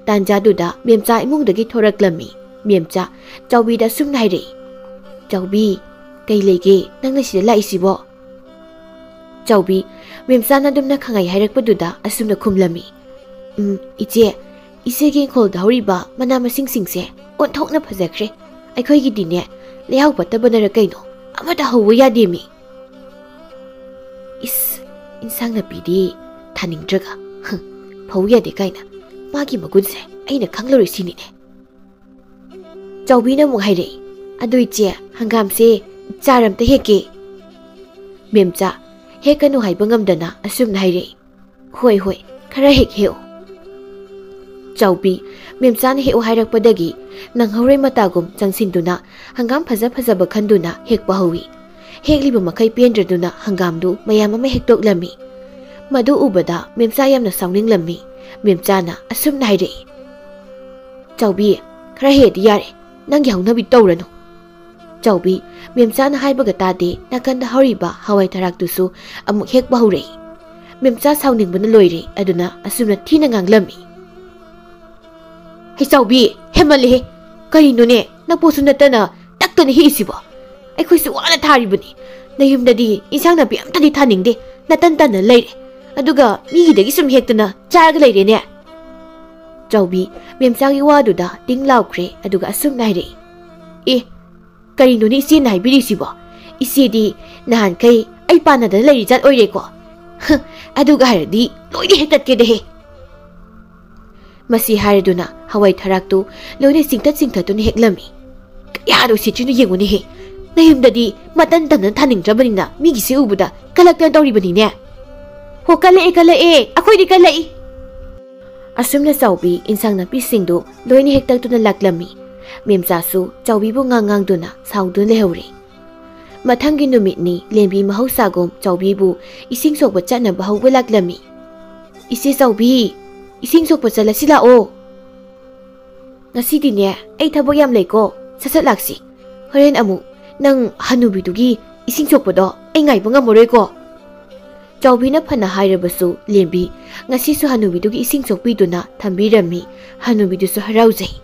ꯇꯥꯟꯖꯥꯗꯨꯗ ꯃꯦꯝꯆꯥ ꯏꯃꯨꯡꯗꯒꯤ ꯊꯣꯔꯛꯂꯝꯃꯤ꯫ ꯃꯦꯝꯆꯥ ꯆꯥꯎꯕꯤꯗ ꯑꯁꯨꯝꯅ ꯍꯥꯏꯔꯛꯏ, "ꯆꯥꯎꯕꯤ, ꯀꯩ ꯂꯩꯒꯦ ꯅꯪꯅ ꯁꯤꯗ ꯂꯥꯛꯏꯁꯤꯕꯣ?" ꯆꯥꯎꯕꯤ ꯃꯦꯝꯆꯥꯅ ꯑꯗꯨꯝꯅ ꯈꯪꯉꯩ ꯍꯥꯏꯔꯛꯄꯗꯨꯗ ꯑꯁꯨꯝꯅ ꯈꯨꯝꯂꯝꯃꯤ, "ꯎꯝ, ꯏꯆꯦ, ꯏꯆꯦꯒꯤ ꯏꯪꯈꯣꯜꯗ ꯍꯧꯔꯤꯕ ꯃꯅꯥ ꯃꯁꯤꯡꯁꯤꯡꯁꯦ ꯑꯣꯟꯊꯣꯛꯅ ꯐꯖꯈ꯭ꯔꯦ꯫ ꯑꯩꯈꯣꯏꯒꯤꯗꯤꯅꯦ, ꯂꯩꯍꯥꯎ ꯐꯠꯇꯕꯅꯔ ꯀꯩꯅꯣ, ꯑꯃꯠꯇ ꯍꯧꯕ ꯌꯥꯗꯦꯃꯤ꯫" "ꯏꯁ, ꯏꯟꯁꯥꯡ ꯅꯥꯄꯤꯗꯤ ꯊꯥꯅꯤꯡꯗ꯭ꯔꯒ, ꯍꯪ, ꯐꯧ ꯌꯥꯗꯦ ꯀꯥꯏꯅ꯫ ꯃꯥꯒꯤ ꯃꯒꯨꯟꯁꯦ ꯑꯩꯅ ꯈꯪꯂꯨꯔꯦ ꯁꯤꯅꯤꯅꯦ꯫" ꯆꯥꯎꯕꯤꯅ ꯑꯃꯨꯛ ꯍꯥꯏꯔꯛꯏ, "ꯑꯗꯨ ꯏꯆꯦ, ꯍꯪꯒꯥꯝꯁꯦ ꯆꯥꯔ ꯑꯝꯇ ꯍꯦꯛꯀꯦ꯫" ꯃꯦꯝꯆꯥ ꯍꯦꯛꯀꯅꯨ ꯍꯥꯏꯕ ꯉꯝꯗꯅ ꯑꯁꯨꯝꯅ ꯍꯥꯏꯔꯛꯏ, "ꯍꯣꯏ, ꯍꯣꯏ, ꯈꯔ ꯍꯦꯛ ꯍꯦꯛꯎ꯫" ꯆꯥꯎꯕꯤ ꯃꯦꯝꯆꯥꯅ ꯍꯦꯛꯎ ꯍꯥꯏꯔꯛꯄꯗꯒꯤ ꯅꯪꯍꯧꯔꯣꯏ ꯃꯇꯥꯒꯨꯝ ꯆꯪꯁꯤꯟꯗꯨꯅ ꯍꯪꯒꯥꯝ ꯐꯖ ꯐꯖꯕ ꯈꯟꯗꯨꯅ ꯍꯦꯛꯄ ꯍꯧꯏ꯫ ꯍꯦꯛꯂꯤꯕ ꯃꯈꯩ ꯄꯦꯟꯗ꯭ꯔꯗꯨꯅ ꯍꯪꯒꯥꯝꯗꯨ ꯃꯌꯥꯝ ꯑꯃ ꯍꯦꯛꯇꯣꯛꯂꯝꯃꯤ꯫ ꯃꯗꯨ ꯎꯕꯗ ꯃꯦꯝꯆꯥ ꯌꯥꯝꯅ ꯁꯥꯎꯅꯤꯡꯂꯝꯃꯤ꯫ ꯃꯦꯝꯆꯥꯅ ꯑꯁꯨꯝꯅ ꯍꯥꯏꯔꯛꯏ, "ꯆꯥꯎꯕꯤ, ꯈꯔ ꯍꯦꯛꯑꯗꯤ ꯌꯥꯔꯦ, ꯅꯪꯒꯤ ꯍꯧꯅꯕꯤ ꯇꯧꯔꯅꯨ꯫" ꯆꯥꯎꯕꯤ ꯃꯦꯝꯆꯥꯅ ꯍꯥꯏꯕꯒ ꯇꯥꯗꯦ, ꯅꯥꯀꯟꯗ ꯍꯧꯔꯤꯕ ꯍꯋꯥꯏ ꯊꯔꯥꯛꯇꯨꯁꯨ ꯑꯃꯨꯛ ꯍꯦꯛꯄ ꯍꯧꯔꯛꯏ꯫ ꯃꯦꯝꯆꯥ ꯁꯥꯎꯅꯤꯡꯕꯅ ꯂꯣꯏꯔꯦ, ꯑꯗꯨꯅ ꯑꯁꯨꯝꯅ ꯊꯤꯅ ꯉꯥꯡꯂꯝꯃꯤ꯫ "ꯍꯩ ꯆꯥꯎꯕꯤ, ꯍꯦꯃꯜꯂꯦꯍꯦ꯫ ꯀꯔꯤꯅꯣꯅꯦ, ꯅꯄꯣꯠꯁꯨ ꯅꯠꯇꯅ ꯇꯛꯇꯅ ꯍꯦꯛꯏꯁꯤꯕꯣ? ꯑꯩꯈꯣꯏꯁꯨ ꯋꯥꯅ ꯊꯥꯔꯤꯕꯅꯤ꯫ ꯅꯌꯨꯝꯗꯗꯤ ꯏꯟꯁꯥꯡ ꯅꯥꯄꯤ ꯑꯝꯇꯗꯤ ꯊꯥꯅꯤꯡꯗꯦ, ꯅꯇꯟ ꯇꯟꯅ ꯂꯩꯔꯦ꯫ ꯑꯗꯨꯒ ꯃꯤꯒꯤꯗꯒꯤ ꯁꯨꯝ ꯍꯦꯛꯇꯅ ꯆꯥꯔꯒ ꯂꯩꯔꯦꯅꯦ꯫" ꯆꯥꯎꯕꯤ ꯃꯦꯝꯆꯥꯒꯤ ꯋꯥꯗꯨꯗ ꯇꯤꯡ ꯂꯥꯎꯈ꯭ꯔꯦ, ꯑꯗꯨꯒ ꯑꯁꯨꯝꯅ ꯍꯥꯏꯔꯛꯏ, "ꯑꯦ, ꯀꯔꯤꯅꯣꯅꯦ ꯏꯆꯦꯅ ꯍꯥꯏꯕꯤꯔꯤꯁꯤꯕꯣ? ꯏꯆꯦꯗꯤ ꯅꯍꯥꯟꯈꯩ ꯑꯩ ꯄꯥꯟꯅꯗꯅ ꯂꯩꯔꯤ ꯖꯥꯠ ꯑꯣꯏꯔꯦꯀꯣ꯫ ꯍ, ꯑꯗꯨꯒ ꯍꯥꯏꯔꯗꯤ ꯂꯣꯏꯅ ꯍꯦꯛꯇꯠꯀꯦꯗꯍꯦ꯫" ꯃꯁꯤ ꯍꯥꯏꯔꯗꯨꯅ ꯍꯋꯥꯏ ꯊꯔꯥꯛꯇꯨ ꯂꯣꯏꯅ ꯆꯤꯡꯊꯠ ꯆꯤꯡꯊꯠꯇꯨꯅ ꯍꯦꯛꯂꯝꯃꯤ꯫ "ꯀꯌꯥꯗ ꯎꯁꯤꯠꯇ꯭ꯔꯤꯅꯣ ꯌꯦꯡꯉꯨꯅꯦꯍꯦ꯫ ꯅꯌꯨꯝꯗꯗꯤ ꯃꯇꯟ ꯇꯟꯅ ꯊꯥꯅꯤꯡꯗ꯭ꯔꯕꯅꯤꯅ ꯃꯤꯒꯤꯁꯦ ꯎꯕꯗ ꯀꯂꯛꯇꯅ ꯇꯧꯔꯤꯕꯅꯤꯅꯦ꯫ ꯍꯣ, ꯀꯜꯂꯛꯑꯦ, ꯀꯜꯂꯛꯑꯦ, ꯑꯩꯈꯣꯏꯗꯤ ꯀꯜꯂꯛꯏ꯫" ꯑꯁꯨꯝꯅ ꯆꯥꯎꯕꯤ ꯏꯟꯁꯥꯡ ꯅꯥꯄꯤꯁꯤꯡꯗꯨ ꯂꯣꯏꯅ ꯍꯦꯛꯇꯠꯇꯨꯅ ꯂꯥꯛꯂꯝꯃꯤ꯫ ꯃꯦꯝꯆꯥꯁꯨ ꯆꯥꯎꯕꯤꯕꯨ ꯉꯥꯡ ꯉꯥꯡꯗꯨꯅ ꯁꯥꯎꯗꯨꯅ ꯂꯩꯍꯧꯔꯦ꯫ ꯃꯊꯪꯒꯤ ꯅꯨꯃꯤꯠꯅꯤ꯫ ꯂꯦꯝꯕꯤ ꯃꯍꯧꯁꯥꯒꯨꯝ ꯆꯥꯎꯕꯤꯕꯨ ꯏꯁꯤꯡ ꯁꯣꯛꯄ ꯆꯠꯅꯕ ꯍꯧꯕ ꯂꯥꯛꯂꯝꯃꯤ꯫ "ꯏꯆꯦ ꯆꯥꯎꯕꯤ, ꯏꯁꯤꯡ ꯁꯣꯛꯄ ꯆꯠꯂꯁꯤ ꯂꯥꯛꯑꯣ꯫" "ꯉꯁꯤꯗꯤꯅꯦ, ꯑꯩ ꯊꯕꯛ ꯌꯥꯝ ꯂꯩꯀꯣ, ꯁꯠ ꯁꯠ ꯂꯥꯛꯁꯤ꯫ ꯍꯣꯔꯦꯟ ꯑꯃꯨꯛ ꯅꯪ ꯍꯅꯨꯕꯤꯗꯨꯒꯤ ꯏꯁꯤꯡ ꯁꯣꯛꯄꯗꯣ ꯑꯩ ꯉꯥꯏꯕ ꯉꯝꯃꯔꯣꯏꯀꯣ꯫" ꯆꯥꯎꯕꯤꯅ ꯐꯅ ꯍꯥꯏꯔꯕꯁꯨ ꯂꯦꯝꯕꯤ ꯉꯁꯤꯁꯨ ꯍꯅꯨꯕꯤꯗꯨꯒꯤ ꯏꯁꯤꯡ ꯁꯣꯛꯄꯤꯗꯨꯅ ꯊꯝꯕꯤꯔꯝꯃꯤ꯫ ꯍꯅꯨꯕꯤꯗꯨꯁꯨ ꯍꯔꯥꯎꯖꯩ꯫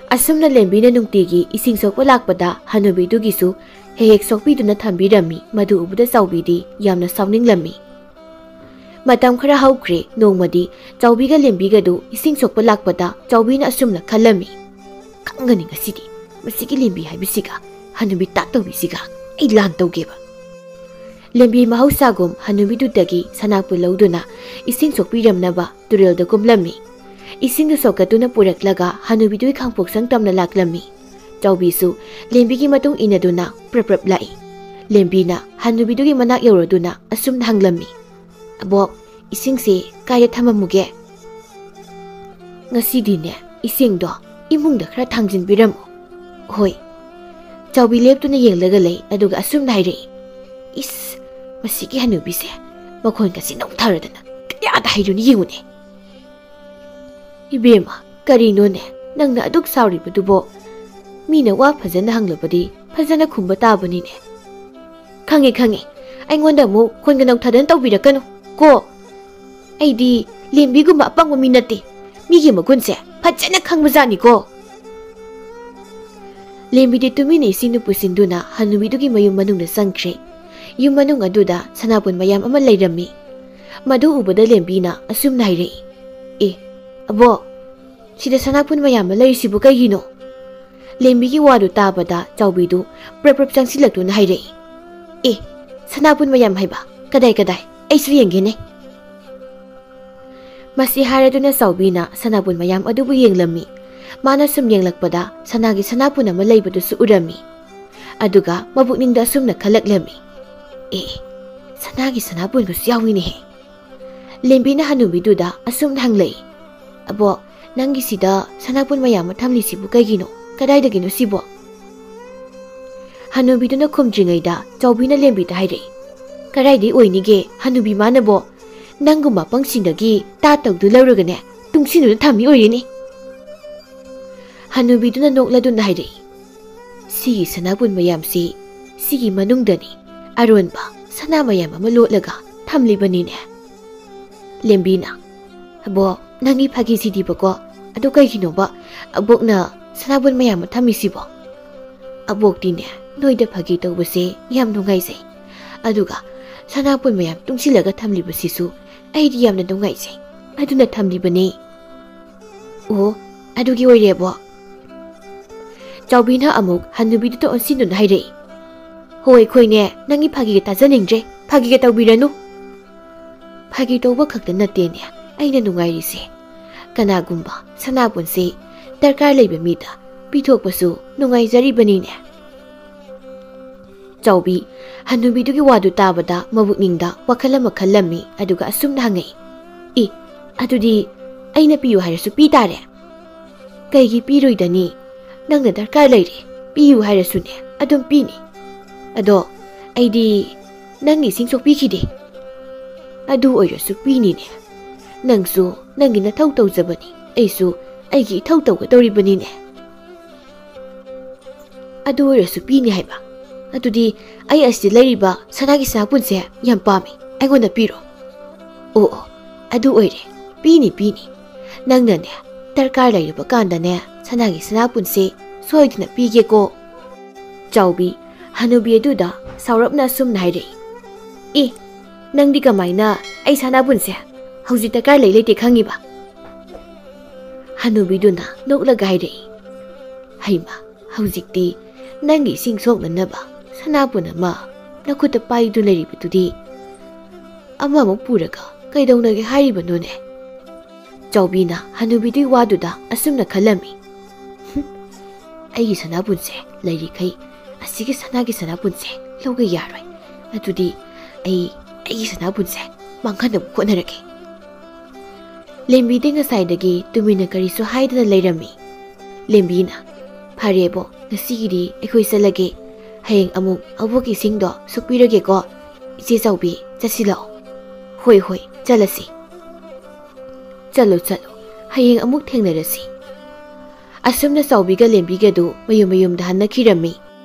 ꯑꯁꯨꯝꯅ ꯂꯦꯝꯕꯤꯅ ꯅꯨꯡꯇꯤꯒꯤ ꯏꯁꯤꯡ ꯁꯣꯛꯄ ꯂꯥꯛꯄꯗ ꯍꯅꯨꯕꯤꯗꯨꯒꯤꯁꯨ ꯍꯦꯛ ꯍꯦꯛ ꯁꯣꯛꯄꯤꯗꯨꯅ ꯊꯝꯕꯤꯔꯝꯃꯤ꯫ ꯃꯗꯨ ꯎꯕꯗ ꯆꯥꯎꯕꯤꯗꯤ ꯌꯥꯝꯅ ꯁꯥꯎꯅꯤꯡꯂꯝꯃꯤ꯫ ꯃꯇꯝ ꯈꯔ ꯍꯧꯈ꯭ꯔꯦ꯫ ꯅꯣꯡꯃꯗꯤ ꯆꯥꯎꯕꯤꯒ ꯂꯦꯝꯕꯤꯒꯗꯨ ꯏꯁꯤꯡ ꯁꯣꯛꯄ ꯂꯥꯛꯄꯗ ꯆꯥꯎꯕꯤꯅ ꯑꯁꯨꯝꯅ ꯈꯜꯂꯝꯃꯤ, "ꯈꯪꯒꯅꯤ ꯉꯁꯤꯗꯤ, ꯃꯁꯤꯒꯤ ꯂꯦꯝꯕꯤ ꯍꯥꯏꯕꯁꯤꯒ, ꯍꯅꯨꯕꯤ ꯇꯥꯠ ꯇꯧꯕꯤꯁꯤꯒ ꯑꯩ ꯂꯥꯟ ꯇꯧꯒꯦꯕ꯫" ꯂꯦꯝꯕꯤ ꯃꯍꯧꯁꯥꯒꯨꯝ ꯍꯅꯨꯕꯤꯗꯨꯗꯒꯤ ꯁꯅꯥꯄꯨ ꯂꯧꯗꯨꯅ ꯏꯁꯤꯡ ꯁꯣꯛꯄꯤꯔꯝꯅꯕ ꯇꯨꯔꯦꯜꯗ ꯀꯨꯝꯂꯝꯃꯤ꯫ ꯏꯁꯤꯡꯗꯨ ꯁꯣꯛꯀꯠꯇꯨꯅ ꯄꯨꯔꯛꯂꯒ ꯍꯅꯨꯕꯤꯗꯨꯒꯤ ꯈꯥꯡꯄꯣꯛꯁꯪ ꯇꯝꯅ ꯂꯥꯛꯂꯝꯃꯤ꯫ ꯆꯥꯎꯕꯤꯁꯨ ꯂꯦꯝꯕꯤꯒꯤ ꯃꯇꯨꯡ ꯏꯟꯅꯗꯨꯅ ꯄ꯭ꯔꯞ ꯄ꯭ꯔꯞ ꯂꯥꯛꯏ꯫ ꯂꯦꯝꯕꯤꯅ ꯍꯅꯨꯕꯤꯗꯨꯒꯤ ꯃꯅꯥꯛ ꯌꯧꯔꯗꯨꯅ ꯑꯁꯨꯝꯅ ꯍꯪꯂꯝꯃꯤ, "ꯑꯕꯣꯛ, ꯏꯁꯤꯡꯁꯦ ꯀꯥꯏꯗ ꯊꯝꯃꯝꯃꯨꯒꯦ?" "ꯉꯁꯤꯗꯤꯅꯦ, ꯏꯁꯤꯡꯗꯣ ꯏꯃꯨꯡꯗ ꯈꯔ ꯊꯥꯡꯖꯤꯟꯕꯤꯔꯝꯃꯨ꯫" "ꯍꯣꯏ꯫" ꯆꯥꯎꯕꯤ ꯂꯦꯞꯇꯨꯅ ꯌꯦꯡꯂꯒ ꯂꯩ, ꯑꯗꯨꯒ ꯑꯁꯨꯝꯅ ꯍꯥꯏꯔꯛꯏ, "ꯏꯁ, ꯃꯁꯤꯒꯤ ꯍꯅꯨꯕꯤꯁꯦ ꯃꯈꯣꯟꯒꯁꯤ ꯅꯧꯊꯔꯗꯅ ꯀꯌꯥꯗ ꯍꯩꯔꯨꯅꯤ ꯌꯦꯡꯉꯨꯅꯦ꯫" "ꯏꯕꯦꯝꯃ, ꯀꯔꯤꯅꯣꯅꯦ ꯅꯪꯅ ꯑꯗꯨꯛ ꯁꯥꯎꯔꯤꯕꯗꯨꯕꯣ? ꯃꯤꯅ ꯋꯥ ꯐꯖꯅ ꯍꯪꯂꯕꯗꯤ ꯐꯖꯅ ꯈꯨꯝꯕ ꯇꯥꯕꯅꯤꯅꯦ꯫" "ꯈꯪꯉꯦ, ꯈꯪꯉꯦ꯫ ꯑꯩꯉꯣꯟꯗ ꯑꯃꯨꯛ ꯈꯣꯟꯒ ꯅꯧꯊꯗꯅ ꯇꯧꯕꯤꯔꯛꯀꯅꯨ ꯀꯣ꯫ ꯑꯩꯗꯤ ꯂꯦꯝꯕꯤꯒꯨꯝꯕ ꯑꯄꯪꯕ ꯃꯤ ꯅꯠꯇꯦ꯫ ꯃꯤꯒꯤ ꯃꯒꯨꯟꯁꯦ ꯐꯖꯅ ꯈꯪꯕꯖꯥꯠꯅꯤꯀꯣ꯫ ꯂꯦꯝꯕꯤꯗꯤ ꯇꯨꯃꯤꯟꯅ ꯏꯁꯤꯡꯗꯨ ꯄꯨꯁꯤꯟꯗꯨꯅ ꯍꯅꯨꯕꯤꯗꯨꯒꯤ ꯃꯌꯨꯝ ꯃꯅꯨꯡꯗ ꯆꯪꯈ꯭ꯔꯦ꯫ ꯌꯨꯝ ꯃꯅꯨꯡ ꯑꯗꯨꯗ ꯁꯅꯥꯕꯨꯟ ꯃꯌꯥꯝ ꯑꯃ ꯂꯩꯔꯝꯃꯤ꯫ ꯃꯗꯨ ꯎꯕꯗ ꯂꯦꯝꯕꯤꯅ ꯑꯁꯨꯝꯅ ꯍꯥꯏꯔꯛꯏ, "ꯑꯦ, ꯑꯕꯣꯛ, ꯁꯤꯗ ꯁꯅꯥꯕꯨꯟ ꯃꯌꯥꯝ ꯑꯃ ꯂꯩꯔꯤꯁꯤꯕꯨ ꯀꯩꯒꯤꯅꯣ?" ꯂꯦꯝꯕꯤꯒꯤ ꯋꯥꯗꯨ ꯇꯥꯕꯗ ꯆꯥꯎꯕꯤꯗꯨ ꯄ꯭ꯔꯞ ꯄ꯭ꯔꯞ ꯆꯪꯁꯤꯜꯂꯛꯇꯨꯅ ꯍꯥꯏꯔꯛꯏ, "ꯑꯦ, ꯁꯅꯥꯕꯨꯟ ꯃꯌꯥꯝ ꯍꯥꯏꯕ? ꯀꯗꯥꯏ ꯀꯗꯥꯏ? ꯑꯩꯁꯨ ꯌꯦꯡꯒꯦꯅꯦ꯫" ꯃꯁꯤ ꯍꯥꯏꯔꯗꯨꯅ ꯆꯥꯎꯕꯤꯅ ꯁꯅꯥꯕꯨꯟ ꯃꯌꯥꯝ ꯑꯗꯨꯕꯨ ꯌꯦꯡꯂꯝꯃꯤ꯫ ꯃꯥꯅ ꯁꯨꯝ ꯌꯦꯡꯂꯛꯄꯗ ꯁꯅꯥꯒꯤ ꯁꯅꯥꯕꯨꯟ ꯑꯃ ꯂꯩꯕꯗꯨꯁꯨ ꯎꯔꯝꯃꯤ꯫ ꯑꯗꯨꯒ ꯃꯕꯨꯛꯅꯤꯡꯗ ꯑꯁꯨꯝꯅ ꯈꯜꯂꯛꯂꯝꯃꯤ, "ꯑꯦ, ꯁꯅꯥꯒꯤ ꯁꯅꯥꯕꯨꯟꯒꯁꯨ ꯌꯥꯎꯏꯅꯦꯍꯦ꯫" ꯂꯦꯝꯕꯤꯅ ꯍꯅꯨꯕꯤꯗꯨꯗ ꯑꯁꯨꯝꯅ ꯍꯪꯂꯛꯏ, "ꯑꯕꯣꯛ, ꯅꯪꯒꯤꯁꯤꯗ ꯁꯅꯥꯕꯨꯟ ꯃꯌꯥꯝ ꯑꯃ ꯊꯝꯂꯤꯁꯤꯕꯨ ꯀꯩꯒꯤꯅꯣ? ꯀꯗꯥꯏꯗꯒꯤꯅꯣ ꯁꯤꯕꯣ?" ꯍꯅꯨꯕꯤꯗꯨꯅ ꯈꯨꯝꯗ꯭ꯔꯤꯉꯩꯗ ꯆꯥꯎꯕꯤꯅ ꯂꯦꯝꯕꯤꯗ ꯍꯥꯏꯔꯛꯏ, "ꯀꯗꯥꯏꯗꯩ ꯑꯣꯏꯅꯤꯒꯦ, ꯍꯅꯨꯕꯤ ꯃꯥꯅꯕꯣ? ꯅꯪꯒꯨꯝꯕ ꯑꯄꯪꯁꯤꯡꯗꯒꯤ ꯇꯥꯠ ꯇꯧꯗꯨ ꯂꯧꯔꯒꯅꯦ, ꯇꯨꯡꯁꯤꯟꯗꯨꯅ ꯊꯝꯃꯤ ꯑꯣꯏꯔꯤꯅꯤ꯫" ꯍꯅꯨꯕꯤꯗꯨꯅ ꯅꯣꯛꯂꯗꯨꯅ ꯍꯥꯏꯔꯛꯏ, "ꯁꯤꯒꯤ ꯁꯅꯥꯕꯨꯟ ꯃꯌꯥꯝꯁꯤ ꯁꯤꯒꯤ ꯃꯅꯨꯡꯗꯅꯤ ꯑꯔꯣꯟꯕ ꯁꯅꯥ ꯃꯌꯥꯝ ꯑꯃ ꯂꯣꯠꯂꯒ ꯊꯝꯂꯤꯕꯅꯤꯅꯦ꯫" ꯂꯦꯝꯕꯤꯅ, "ꯑꯕꯣꯛ, ꯅꯪꯒꯤ ꯐꯥꯒꯤꯁꯤꯗꯤꯕꯀꯣ, ꯑꯗꯨ ꯀꯩꯒꯤꯅꯣꯕ ꯑꯕꯣꯛꯅ ꯁꯅꯥꯕꯨꯟ ꯃꯌꯥꯝ ꯑꯃ ꯊꯝꯃꯤꯁꯤꯕꯣ?" "ꯑꯕꯣꯛꯇꯤꯅꯦ, ꯅꯣꯏꯗ ꯐꯥꯒꯤ ꯇꯧꯕꯁꯦ ꯌꯥꯝ ꯅꯨꯡꯉꯥꯏꯖꯩ꯫ ꯑꯗꯨꯒ ꯁꯅꯥꯕꯨꯟ ꯃꯌꯥꯝ ꯇꯨꯡꯁꯤꯜꯂꯒ ꯊꯝꯂꯤꯕꯁꯤꯁꯨ ꯑꯩꯗꯤ ꯌꯥꯝꯅ ꯅꯨꯡꯉꯥꯏꯖꯩ꯫ ꯑꯗꯨꯅ ꯊꯝꯂꯤꯕꯅꯤ꯫" "ꯑꯣ, ꯑꯗꯨꯒꯤ ꯑꯣꯏꯔꯦꯕꯣ?" ꯆꯥꯎꯕꯤꯅ ꯑꯃꯨꯛ ꯍꯟꯅꯨꯕꯤꯗꯨꯗ ꯑꯣꯟꯁꯤꯟꯗꯨꯅ ꯍꯥꯏꯔꯛꯏ, "ꯍꯣꯏ, ꯑꯩꯈꯣꯏꯅꯦ, ꯅꯪꯒꯤ ꯐꯥꯒꯤꯒ ꯇꯥꯖꯅꯤꯡꯗ꯭ꯔꯦ, ꯐꯥꯒꯤꯒ ꯇꯧꯕꯤꯔꯅꯨ꯫" "ꯐꯥꯒꯤ ꯇꯧꯕ ꯈꯛꯇ ꯅꯠꯇꯦꯅꯦ ꯑꯩꯅ ꯅꯨꯡꯉꯥꯏꯔꯤꯁꯦ, ꯀꯅꯥꯒꯨꯝꯕ ꯁꯅꯥꯕꯨꯟꯁꯦ ꯗꯔꯀꯥꯔ ꯂꯩꯕ ꯃꯤꯗ ꯄꯤꯊꯣꯛꯄꯁꯨ ꯅꯨꯡꯉꯥꯏꯖꯔꯤꯕꯅꯤꯅꯦ꯫" ꯆꯥꯎꯕꯤ, ꯍꯟꯅꯨꯕꯤꯗꯨꯒꯤ ꯋꯥꯗꯨ ꯇꯥꯕꯗ ꯃꯕꯨꯛꯅꯤꯡꯗ ꯋꯥꯈꯜ ꯑꯃ ꯈꯜꯂꯝꯃꯤ, ꯑꯗꯨꯒ ꯑꯁꯨꯝꯅ ꯍꯪꯉꯛꯏ, "ꯏ, ꯑꯗꯨꯗꯤ ꯑꯩꯅ ꯄꯤꯌꯨ ꯍꯥꯏꯔꯁꯨ ꯄꯤ ꯇꯥꯔꯦ?" "ꯀꯩꯒꯤ ꯄꯤꯔꯣꯏꯗꯅꯤ? ꯅꯪꯅ ꯗꯔꯀꯥꯔ ꯂꯩꯔꯦ, ꯄꯤꯌꯨ ꯍꯥꯏꯔꯁꯨꯅꯦ ꯑꯗꯨꯝ ꯄꯤꯅꯤ꯫ ꯑꯗꯣ ꯑꯩꯗꯤ ꯅꯪꯒꯤ ꯏꯁꯤꯡ ꯁꯣꯛꯄꯤꯈꯤꯗꯦ꯫ ꯑꯗꯨ ꯑꯣꯏꯔꯁꯨ ꯄꯤꯅꯤꯅꯦ꯫ ꯅꯪꯁꯨ ꯅꯪꯒꯤ ꯅꯊꯧ ꯇꯧꯖꯕꯅꯤ, ꯑꯩꯁꯨ ꯑꯩꯒꯤ ꯏꯊꯧ ꯇꯧꯒꯗꯧꯔꯤꯕꯅꯤꯅꯦ꯫" "ꯑꯗꯨ ꯑꯣꯏꯔꯁꯨ ꯄꯤꯅꯤ ꯍꯥꯏꯕ? ꯑꯗꯨꯗꯤ ꯑꯩ ꯑꯁꯤꯗ ꯂꯩꯔꯤꯕ ꯁꯅꯥꯒꯤ ꯁꯅꯥꯕꯨꯟꯁꯦ ꯌꯥꯝ ꯄꯥꯝꯃꯤ, ꯑꯩꯉꯣꯟꯗ ꯄꯤꯔꯣ꯫" "ꯑꯣ, ꯑꯣ, ꯑꯗꯨ ꯑꯣꯏꯔꯦ, ꯄꯤꯅꯤ, ꯄꯤꯅꯤ꯫ ꯅꯪꯅꯅꯦ, ꯗꯔꯀꯥꯔ ꯂꯩꯔꯕ ꯀꯥꯟꯗꯅꯦ, ꯁꯅꯥꯒꯤ ꯁꯅꯥꯄꯨꯟꯁꯦ ꯁꯣꯏꯗꯅ ꯄꯤꯒꯦꯀꯣ꯫ ꯆꯥꯎꯕꯤ, ꯍꯅꯨꯕꯤ ꯑꯗꯨꯗ ꯁꯥꯎꯔꯞꯅ ꯑꯁꯨꯝꯅ ꯍꯥꯏꯔꯛꯏ, "ꯑꯦ, ꯅꯪꯗꯤ ꯀꯃꯥꯏꯅ ꯑꯩ ꯁꯅꯥꯄꯨꯟꯁꯦ ꯍꯧꯖꯤꯛ ꯗꯔꯀꯥꯔ ꯂꯩ ꯂꯩꯇꯦ ꯈꯪꯉꯤꯕ?" ꯍꯅꯨꯕꯤꯗꯨꯅ ꯅꯣꯛꯂꯒ ꯍꯥꯏꯔꯛꯏ, "ꯍꯩꯃ, ꯍꯧꯖꯤꯛꯇꯤ ꯅꯪꯒꯤ ꯏꯁꯤꯡ ꯁꯣꯛꯅꯅꯕ ꯁꯅꯥꯄꯨꯟ ꯑꯃ ꯅꯈꯨꯠꯇ ꯄꯥꯏꯗꯨꯅ ꯂꯩꯔꯤꯕꯗꯨꯗꯤ, ꯑꯃꯃꯨꯛ ꯄꯨꯔꯒ ꯀꯩꯗꯧꯅꯒꯦ ꯍꯥꯏꯔꯤꯕꯅꯣꯅꯦ?" ꯆꯥꯎꯕꯤꯅ ꯍꯅꯨꯕꯤꯗꯨꯒꯤ ꯋꯥꯗꯨꯗ ꯑꯁꯨꯝꯅ ꯈꯜꯂꯝꯃꯤ, "ꯍꯨꯝ, ꯑꯩꯒꯤ ꯁꯅꯥꯄꯨꯟꯁꯦ ꯂꯩꯔꯤꯈꯩ ꯑꯁꯤꯒꯤ ꯁꯅꯥꯒꯤ ꯁꯅꯥꯄꯨꯟꯁꯦ ꯂꯧꯒꯦ ꯌꯥꯔꯣꯏ꯫ ꯑꯗꯨꯗꯤ ꯑꯩ ꯑꯩꯒꯤ ꯁꯅꯥꯄꯨꯟꯁꯦ ꯃꯥꯡꯍꯟꯅꯕ ꯍꯣꯠꯅꯔꯒꯦ꯫" ꯂꯦꯝꯕꯤꯗꯤ ꯉꯁꯥꯏꯗꯒꯤ ꯇꯨꯃꯤꯟꯅ ꯀꯔꯤꯁꯨ ꯍꯥꯏꯗꯅ ꯂꯩꯔꯝꯃꯤ꯫ ꯂꯦꯝꯕꯤꯅ, "ꯐꯔꯦꯕꯣ, ꯉꯁꯤꯒꯤꯗꯤ ꯑꯩꯈꯣꯏ ꯆꯠꯂꯒꯦ꯫ ꯍꯌꯦꯡ ꯑꯃꯨꯛ ꯑꯕꯣꯛꯀꯤ ꯏꯁꯤꯡꯗꯣ ꯁꯣꯛꯄꯤꯔꯒꯦꯀꯣ꯫ ꯏꯆꯦ ꯆꯥꯎꯕꯤ, ꯆꯠꯁꯤꯜꯂꯛꯑꯣ꯫" "ꯍꯣꯏ, ꯍꯣꯏ, ꯆꯠꯂꯁꯤ꯫" "ꯆꯠꯂꯣ, ꯆꯠꯂꯣ꯫ ꯍꯌꯦꯡ ꯑꯃꯨꯛ ꯊꯦꯡꯅꯔꯁꯤ꯫" ꯑꯁꯨꯝꯅ ꯆꯥꯎꯕꯤꯒ ꯂꯦꯝꯕꯤꯒꯗꯨ ꯃꯌꯨꯝ ꯃꯌꯨꯝꯗ ꯍꯟꯅꯈꯤꯔꯝꯃꯤ꯫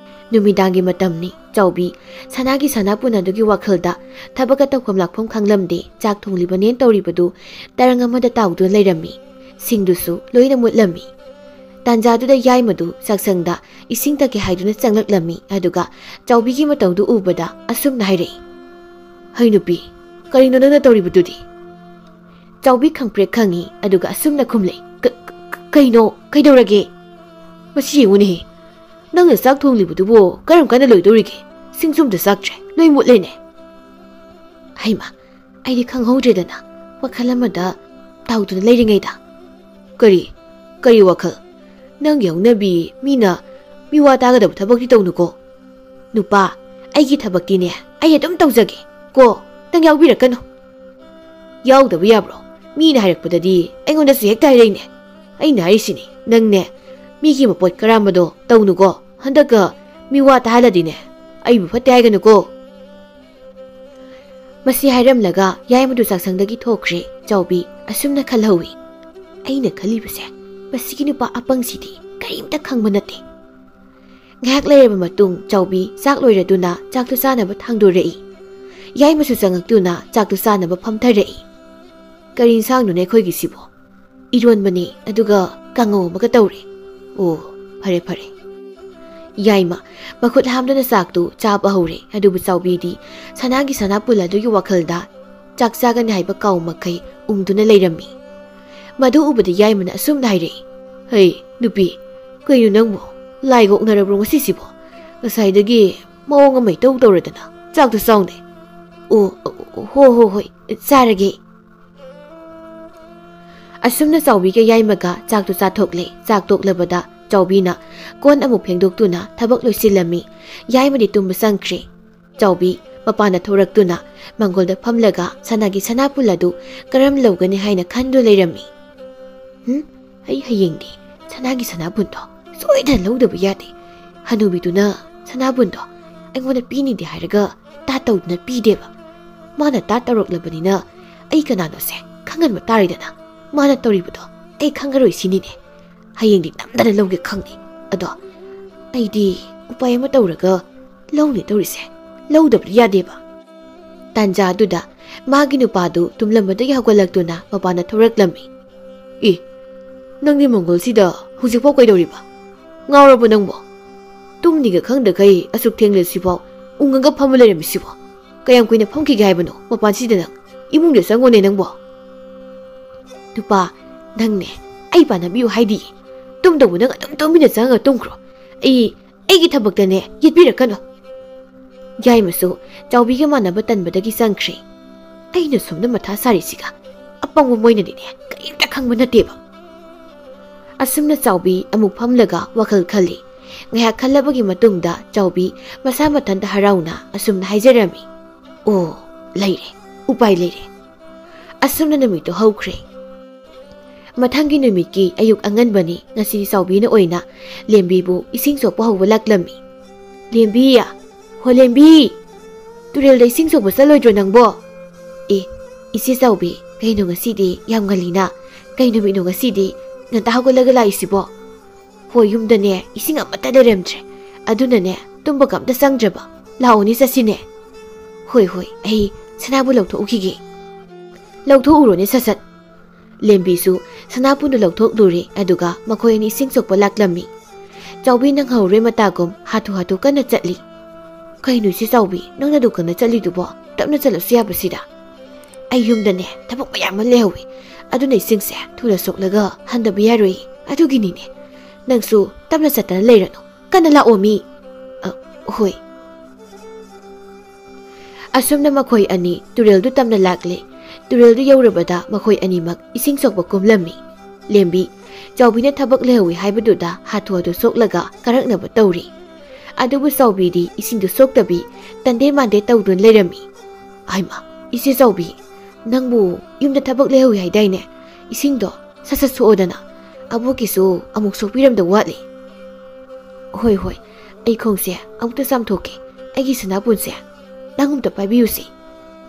ꯅꯨꯃꯤꯗꯥꯡꯒꯤ ꯃꯇꯝꯅꯤ꯫ ꯆꯥꯎꯕꯤ ꯁꯅꯥꯒꯤ ꯁꯅꯥꯄꯨꯟ ꯑꯗꯨꯒꯤ ꯋꯥꯈꯜꯗ ꯊꯕꯛꯀ ꯇꯧꯐꯝ ꯂꯥꯛꯐꯝ ꯈꯪꯂꯝꯗꯦ꯫ ꯆꯥꯛ ꯊꯣꯡꯂꯤꯕꯅꯦꯅ ꯇꯧꯔꯤꯕꯗꯨ ꯇꯔꯪ ꯑꯃꯗ ꯇꯥꯎꯗꯨꯅ ꯂꯩꯔꯝꯃꯤ꯫ ꯁꯤꯡꯗꯨꯁꯨ ꯂꯣꯏꯅ ꯃꯨꯠꯂꯝꯃꯤ꯫ ꯇꯥꯟꯖꯥꯗꯨꯗ ꯌꯥꯏꯃꯗꯨ ꯆꯥꯛꯁꯪꯗ ꯏꯁꯤꯡ ꯊꯛꯀꯦ ꯍꯥꯏꯗꯨꯅ ꯆꯪꯂꯛꯂꯝꯃꯤ꯫ ꯑꯗꯨꯒ ꯆꯥꯎꯕꯤꯒꯤ ꯃꯇꯧꯗꯨ ꯎꯕꯗ ꯑꯁꯨꯝꯅ ꯍꯥꯏꯔꯛꯏ, "ꯍꯩ ꯅꯨꯄꯤ, ꯀꯔꯤꯅꯣ ꯅꯪꯅ ꯇꯧꯔꯤꯕꯗꯨꯗꯤ?" ꯆꯥꯎꯕꯤ ꯈꯪꯄ꯭ꯔꯦꯛ ꯈꯪꯉꯤ, ꯑꯗꯨꯒ ꯑꯁꯨꯝꯅ ꯈꯨꯝꯂꯛꯏ, "ꯀ-, ꯀ-, ꯀꯩꯅꯣ? ꯀꯩꯗꯧꯔꯒꯦ? ꯃꯁꯤ ꯌꯦꯡꯉꯨꯅꯦꯍꯦ, ꯅꯪꯅ ꯆꯥꯛ ꯊꯣꯡꯂꯤꯕꯗꯨꯕꯨ ꯀꯔꯝ ꯀꯥꯟꯗ ꯂꯣꯏꯗꯧꯔꯤꯒꯦ? ꯁꯤꯡꯁꯨ ꯑꯝꯇ ꯆꯥꯛꯇ꯭ꯔꯦ, ꯂꯣꯏ ꯃꯨꯠꯂꯦꯅꯦ꯫" ꯍꯩꯃꯥ, ꯑꯩꯗꯤ ꯈꯪꯍꯧꯗ꯭ꯔꯦꯗꯅ, ꯋꯥꯈꯜ ꯑꯃꯗ ꯇꯥꯎꯗꯨꯅ ꯂꯩꯔꯤꯉꯩꯗ꯫ "ꯀꯔꯤ? ꯀꯔꯤ ꯋꯥꯈꯜ? ꯅꯪꯒꯤ ꯍꯧꯅꯕꯤ ꯃꯤꯅ ꯃꯤꯋꯥ ꯇꯥꯒꯗꯕ ꯊꯕꯛꯇꯤ ꯇꯧꯅꯨꯀꯣ꯫ ꯅꯨꯄꯥ, ꯑꯩꯒꯤ ꯊꯕꯛꯇꯤꯅꯦ, ꯑꯩ ꯑꯗꯨꯝ ꯇꯧꯖꯒꯦ ꯀꯣ, ꯅꯪ ꯌꯥꯎꯕꯤꯔꯛꯀꯅꯨ꯫" "ꯌꯥꯎꯗꯕ ꯌꯥꯕ꯭ꯔꯣ? ꯃꯤꯅ ꯍꯥꯏꯔꯛꯄꯗꯗꯤ ꯑꯩꯉꯣꯟꯗꯁꯨ ꯍꯦꯛꯇ ꯍꯥꯏꯔꯛꯏꯅꯦ꯫ ꯑꯩꯅ ꯍꯥꯏꯔꯤꯁꯤꯅꯤ, ꯅꯪꯅꯦ, ꯃꯤꯒꯤ ꯃꯄꯣꯠ ꯀꯔꯥꯝꯕꯗꯣ ꯇꯧꯅꯨꯀꯣ꯫ ꯍꯟꯗꯛꯀ ꯃꯤꯋꯥ ꯇꯥꯍꯜꯂꯗꯤꯅꯦ, ꯑꯩꯕꯨ ꯐꯠꯇꯦ ꯍꯥꯏꯒꯅꯨꯀꯣ꯫" ꯃꯁꯤ ꯍꯥꯏꯔꯝꯂꯒ ꯌꯥꯏꯃꯗꯨ ꯆꯥꯛꯁꯪꯗꯒꯤ ꯊꯣꯛꯈ꯭ꯔꯦ꯫ ꯆꯥꯎꯕꯤ ꯑꯁꯨꯝꯅ ꯈꯜꯍꯧꯏ, "ꯑꯩꯅ ꯈꯜꯂꯤꯕꯁꯦ, ꯃꯁꯤꯒꯤ ꯅꯨꯄꯥ ꯑꯄꯪꯁꯤꯗꯤ ꯀꯔꯤꯝꯇ ꯈꯪꯕ ꯅꯠꯇꯦ꯫" ꯉꯥꯏꯍꯥꯛ ꯂꯩꯔꯕ ꯃꯇꯨꯡ ꯆꯥꯎꯕꯤ ꯆꯥꯛ ꯂꯣꯏꯔꯗꯨꯅ ꯆꯥꯛꯇꯨ ꯆꯥꯅꯕ ꯊꯥꯡꯗꯣꯔꯛꯏ꯫ ꯌꯥꯏꯃꯁꯨ ꯆꯪꯉꯛꯇꯨꯅ ꯆꯥꯛꯇꯨ ꯆꯥꯅꯕ ꯐꯝꯊꯔꯛꯏ꯫ "ꯀꯔꯤ ꯏꯟꯁꯥꯡꯅꯣꯅꯦ ꯑꯩꯈꯣꯏꯒꯤꯁꯤꯕꯣ?" ꯏꯔꯣꯟꯕꯅꯤ, ꯑꯗꯨꯒ ꯀꯥꯡꯉꯧ ꯑꯃꯒ ꯇꯧꯔꯦ꯫ ꯑꯣ, ꯐꯔꯦ ꯐꯔꯦ꯫ ꯌꯥꯏꯃ ꯃꯈꯨꯠ ꯍꯥꯝꯗꯨꯅ ꯆꯥꯛꯇꯨ ꯆꯥꯕ ꯍꯧꯔꯦ꯫ ꯑꯗꯨꯕꯨ ꯆꯥꯎꯕꯤꯗꯤ ꯁꯅꯥꯒꯤ ꯁꯅꯥꯄꯨꯜ ꯑꯗꯨꯒꯤ ꯋꯥꯈꯜꯗ ꯆꯥꯛ ꯆꯥꯒꯅꯤ ꯍꯥꯏꯕ ꯀꯥꯎ ꯃꯈꯩ ꯎꯪꯗꯨꯅ ꯂꯩꯔꯝꯃꯤ꯫ ꯃꯗꯨ ꯎꯕꯗ ꯌꯥꯏꯃꯅ ꯑꯁꯨꯝꯅ ꯍꯥꯏꯔꯛꯏ, "ꯍꯩ, ꯅꯨꯄꯤ, ꯀꯩꯅꯣ ꯅꯪꯕꯨ? ꯂꯥꯏꯒ ꯑꯣꯛꯅꯔꯕ꯭ꯔꯣ ꯉꯁꯤꯁꯤꯕꯣ? ꯉꯁꯥꯏꯗꯒꯤ ꯃꯑꯣꯡ ꯑꯃ ꯏꯇꯧ ꯇꯧꯔꯗꯅ꯫ ꯆꯥꯛꯇꯨ ꯆꯥꯎꯅꯦ꯫" "ꯑꯣ, ꯍꯣ ꯍꯣ ꯍꯣꯏ, ꯆꯥꯔꯒꯦ꯫" ꯑꯁꯨꯝꯅ ꯆꯥꯎꯕꯤꯒ ꯌꯥꯏꯃꯒ ꯆꯥꯛꯇꯨ ꯆꯥꯊꯣꯛꯂꯦ꯫ ꯆꯥꯛ ꯇꯣꯛꯂꯕꯗ ꯆꯥꯎꯕꯤꯅ ꯀꯣꯟ ꯑꯃꯨꯛ ꯐꯦꯡꯗꯣꯛꯇꯨꯅ ꯊꯕꯛ ꯂꯣꯏꯁꯤꯜꯂꯝꯃꯤ꯫ ꯌꯥꯏꯃꯗꯤ ꯇꯨꯝꯕ ꯆꯪꯈ꯭ꯔꯦ꯫ ꯆꯥꯎꯕꯤ ꯃꯄꯥꯟꯗ ꯊꯣꯔꯛꯇꯨꯅ ꯃꯪꯒꯣꯜꯗ ꯐꯝꯂꯒ ꯁꯅꯥꯒꯤ ꯁꯅꯥꯄꯨꯜ ꯑꯗꯨ ꯀꯔꯝ ꯂꯧꯒꯅꯤ ꯍꯥꯏꯅ ꯈꯟꯗꯨ ꯂꯩꯔꯝꯃꯤ꯫ "ꯍꯨꯝ, ꯑꯩ ꯍꯌꯦꯡꯗꯤ ꯁꯅꯥꯒꯤ ꯁꯅꯥꯄꯨꯟꯗꯣ ꯁꯣꯏꯗꯅ ꯂꯧꯗꯕ ꯌꯥꯗꯦ꯫ ꯍꯅꯨꯕꯤꯗꯨꯅ ꯁꯅꯥꯄꯨꯟꯗꯣ ꯑꯩꯉꯣꯟꯗ ꯄꯤꯅꯤꯗꯤ ꯍꯥꯏꯔꯒ ꯇꯥ ꯇꯧꯗꯨꯅ ꯄꯤꯗꯦꯕ꯫ ꯃꯥꯅ ꯇꯥ ꯇꯧꯔꯛꯂꯕꯅꯤꯅ ꯑꯩ ꯀꯅꯥꯅꯣꯁꯦ ꯈꯪꯍꯟꯕ ꯇꯥꯔꯦꯗꯅ꯫ ꯃꯥꯅ ꯇꯧꯔꯤꯕꯗꯣ ꯑꯩ ꯈꯪꯉꯔꯣꯏ ꯁꯤꯅꯤꯅꯦ꯫ ꯍꯌꯦꯡꯗꯤ ꯅꯝꯗꯅ ꯂꯧꯒꯦ ꯈꯪꯅꯤ꯫ ꯑꯗꯣ ꯑꯩꯗꯤ ꯎꯄꯥꯏ ꯑꯃ ꯇꯧꯔꯒ ꯂꯧꯅꯤ ꯇꯧꯔꯤꯁꯦ꯫ ꯂꯧꯗꯕꯗꯤ ꯌꯥꯗꯦꯕ꯫" ꯇꯥꯟꯖꯥ ꯑꯗꯨꯗ ꯃꯥꯒꯤ ꯅꯨꯄꯥꯗꯨ ꯇꯨꯝꯂꯝꯕꯗꯒꯤ ꯍꯧꯒꯠꯂꯛꯇꯨꯅ ꯃꯄꯥꯟꯗ ꯊꯣꯔꯛꯂꯝꯃꯤ꯫ "ꯑꯦ, ꯅꯪꯗꯤ ꯃꯪꯒꯣꯜꯁꯤꯗ ꯍꯧꯖꯤꯛꯐꯥꯎ ꯀꯩꯗꯧꯔꯤꯕ? ꯉꯥꯎꯔꯕꯣ ꯅꯪꯕꯣ? ꯇꯨꯝꯅꯤꯒ ꯈꯪꯗꯈꯩ ꯑꯁꯨꯛ ꯊꯦꯡꯂꯁꯤꯐꯥꯎ ꯎꯪꯉꯒ ꯐꯝꯃ ꯂꯩꯔꯝꯃꯤꯁꯤꯕꯣ? ꯀꯌꯥꯝ ꯀꯨꯏꯅ ꯐꯝꯈꯤꯒꯦ ꯍꯥꯏꯕꯅꯣ ꯃꯄꯥꯟꯁꯤꯗ ꯅꯪ? ꯏꯃꯨꯡꯗ ꯆꯪꯉꯣꯅꯦ ꯅꯪꯕꯣ꯫" "ꯅꯨꯄꯥ, ꯅꯪꯅꯦ ꯑꯩ ꯄꯥꯟꯅꯕꯤꯌꯨ ꯍꯥꯏꯗꯤ꯫ ꯇꯨꯝꯗꯧꯕ ꯅꯪ ꯑꯗꯨꯝ ꯇꯨꯃꯤꯟꯅ ꯆꯪꯉꯒ ꯇꯨꯝꯈ꯭ꯔꯣ꯫ ꯑꯩ, ꯑꯩꯒꯤ ꯊꯕꯛꯇꯅꯦ ꯌꯦꯠꯄꯤꯔꯛꯀꯅꯨ꯫" ꯌꯥꯏꯃꯁꯨ ꯆꯥꯎꯕꯤꯒ ꯃꯥꯟꯅꯕ ꯇꯟꯕꯗꯒꯤ ꯆꯪꯈ꯭ꯔꯦ꯫ "ꯑꯩꯅ ꯁꯣꯝꯗ ꯃꯊꯥ ꯁꯥꯔꯤꯁꯤꯒ ꯑꯄꯪꯕ ꯃꯣꯏꯅꯗꯤꯅꯦ ꯀꯔꯤꯝꯇ ꯈꯪꯕ ꯅꯠꯇꯦꯕ꯫" ꯑꯁꯨꯝꯅ ꯆꯥꯎꯕꯤ ꯑꯃꯨꯛ ꯐꯝꯂꯒ ꯋꯥꯈꯜ ꯈꯜꯂꯤ꯫ ꯉꯥꯏꯍꯥꯛ ꯈꯜꯂꯕꯒꯤ ꯃꯇꯨꯡꯗ ꯆꯥꯎꯕꯤ ꯃꯁꯥ ꯃꯊꯟꯇ ꯍꯔꯥꯎꯅ ꯑꯁꯨꯝꯅ ꯍꯥꯏꯖꯔꯝꯃꯤ, "ꯑꯣ, ꯂꯩꯔꯦ, ꯎꯄꯥꯏ ꯂꯩꯔꯦ꯫" ꯑꯁꯨꯝꯅ ꯅꯨꯃꯤꯠꯇꯨ ꯍꯧꯈ꯭ꯔꯦ꯫ ꯃꯊꯪꯒꯤ ꯅꯨꯃꯤꯠꯀꯤ ꯑꯌꯨꯛ ꯑꯉꯟꯕꯅꯤ꯫ ꯉꯁꯤ ꯆꯥꯎꯕꯤꯅ ꯑꯣꯏꯅ ꯂꯦꯝꯕꯤꯕꯨ ꯏꯁꯤꯡ ꯁꯣꯛꯄ ꯍꯧꯕ ꯂꯥꯛꯂꯝꯃꯤ꯫ "ꯂꯦꯝꯕꯤ! ꯍꯣ ꯂꯦꯝꯕꯤ! ꯇꯨꯔꯦꯜꯗ ꯏꯁꯤꯡ ꯁꯣꯛꯄ ꯆꯠꯂꯣꯏꯗ꯭ꯔꯣ ꯅꯪꯕꯣ?" "ꯑꯦ, ꯏꯆꯦ ꯆꯥꯎꯕꯤ, ꯀꯩꯅꯣ ꯉꯁꯤꯗꯤ ꯌꯥꯝ ꯉꯜꯂꯤꯅ? ꯀꯩ ꯅꯨꯃꯤꯠꯅꯣ ꯉꯁꯤꯗꯤ ꯉꯟꯇꯥ ꯍꯧꯒꯠꯂꯒ ꯂꯥꯛꯏꯁꯤꯕꯣ? ꯍꯣꯏ, ꯌꯨꯝꯗꯅꯦ ꯏꯁꯤꯡ ꯑꯃꯠꯇ ꯂꯩꯔꯝꯗ꯭ꯔꯦ꯫ ꯑꯗꯨꯅꯅꯦ ꯇꯨꯝꯕꯒ ꯑꯝꯇ ꯆꯪꯗ꯭ꯔꯕ꯫ ꯂꯥꯛꯑꯣꯅꯦ ꯆꯠꯁꯤꯅꯦ꯫" "ꯍꯣꯏ, ꯍꯣꯏ, ꯑꯩ ꯁꯅꯥꯕꯨ ꯂꯧꯊꯣꯛꯎꯈꯤꯒꯦ꯫" "ꯂꯧꯊꯣꯛꯎꯔꯣꯅꯦ ꯁꯠ ꯁꯠ꯫" ꯂꯦꯝꯕꯤꯁꯨ ꯁꯅꯥꯄꯨꯟꯗꯨ ꯂꯧꯊꯣꯛꯂꯨꯔꯦ, ꯑꯗꯨꯒ ꯃꯈꯣꯏ ꯑꯅꯤ ꯏꯁꯤꯡ ꯁꯣꯛꯄ ꯂꯥꯛꯂꯝꯃꯤ꯫ ꯆꯥꯎꯕꯤ ꯅꯪꯍꯧꯔꯦ ꯃꯇꯥꯒꯨꯝ ꯍꯥꯊꯨ ꯍꯥꯊꯨ ꯀꯟꯅ ꯆꯠꯂꯤ꯫ "ꯀꯩꯅꯣ ꯏꯆꯦ ꯆꯥꯎꯕꯤ, ꯅꯪꯅ ꯗꯨꯀꯥꯟꯗ ꯆꯠꯂꯤꯗꯨꯕꯣ? ꯇꯞꯅ ꯆꯠꯂꯁꯨ ꯌꯥꯕꯁꯤꯗ?" "ꯑꯩ ꯌꯨꯝꯗꯅꯦ ꯊꯕꯛ ꯃꯌꯥꯝ ꯑꯃ ꯂꯩꯍꯧꯋꯤ, ꯑꯗꯨꯅ ꯏꯁꯤꯡꯁꯦ ꯊꯨꯅ ꯁꯣꯛꯂꯒ ꯍꯟꯗꯕ ꯌꯥꯔꯣꯏ, ꯑꯗꯨꯒꯤꯅꯤꯅꯦ꯫ ꯅꯪꯁꯨ ꯇꯞꯅ ꯆꯠꯇꯅ ꯂꯩꯔꯅꯨ, ꯀꯟꯅ ꯂꯥꯛꯑꯣ ꯃꯤ꯫" "ꯑ, ꯍꯣꯏ꯫" ꯑꯁꯨꯝꯅ ꯃꯈꯣꯏ ꯑꯅꯤ ꯇꯨꯔꯦꯜꯗꯨ ꯇꯝꯅ ꯂꯥꯛꯂꯦ꯫ ꯇꯨꯔꯦꯜꯗꯨ ꯌꯧꯔꯕꯗ ꯃꯈꯣꯏ ꯑꯅꯤꯃꯛ ꯏꯁꯤꯡ ꯁꯣꯛꯄ ꯀꯨꯝꯂꯝꯃꯤ꯫ ꯂꯦꯝꯕꯤ, ꯆꯥꯎꯕꯤꯅ ꯊꯕꯛ ꯂꯩꯍꯧꯋꯤ ꯍꯥꯏꯕꯗꯨꯗ ꯍꯥꯊꯨ ꯍꯥꯊꯨ ꯁꯣꯛꯂꯒ ꯀꯥꯔꯛꯅꯕ ꯇꯧꯔꯤ꯫ ꯑꯗꯨꯕꯨ ꯆꯥꯎꯕꯤꯗꯤ ꯏꯁꯤꯡꯗꯨ ꯁꯣꯛꯇꯕꯤ ꯇꯟꯗꯦ ꯃꯥꯟꯗꯦ ꯇꯧꯗꯨꯅ ꯂꯩꯔꯝꯃꯤ꯫ "ꯍꯥꯏꯃ, ꯏꯆꯦ ꯆꯥꯎꯕꯤ, ꯅꯪꯕꯨ ꯌꯨꯝꯗ ꯊꯕꯛ ꯂꯩꯍꯧꯋꯤ ꯍꯥꯏꯗꯥꯏꯅꯦ? ꯏꯁꯤꯡꯗꯣ ꯁꯠ ꯁꯠ ꯁꯣꯛꯑꯣꯗꯅ, ꯑꯕꯣꯛꯀꯤꯁꯨ ꯑꯃꯨꯛ ꯁꯣꯛꯄꯤꯔꯝꯗꯧ ꯋꯥꯠꯂꯤ꯫" "ꯍꯣꯏ, ꯍꯣꯏ, ꯑꯩ ꯈꯣꯡꯁꯦ ꯑꯃꯨꯛꯇ ꯆꯥꯝꯊꯣꯛꯀꯦ꯫ ꯑꯩꯒꯤ ꯁꯅꯥꯕꯨꯟꯁꯦ ꯅꯪ ꯑꯃꯨꯛꯇ ꯄꯥꯏꯕꯤꯌꯨꯁꯤ꯫"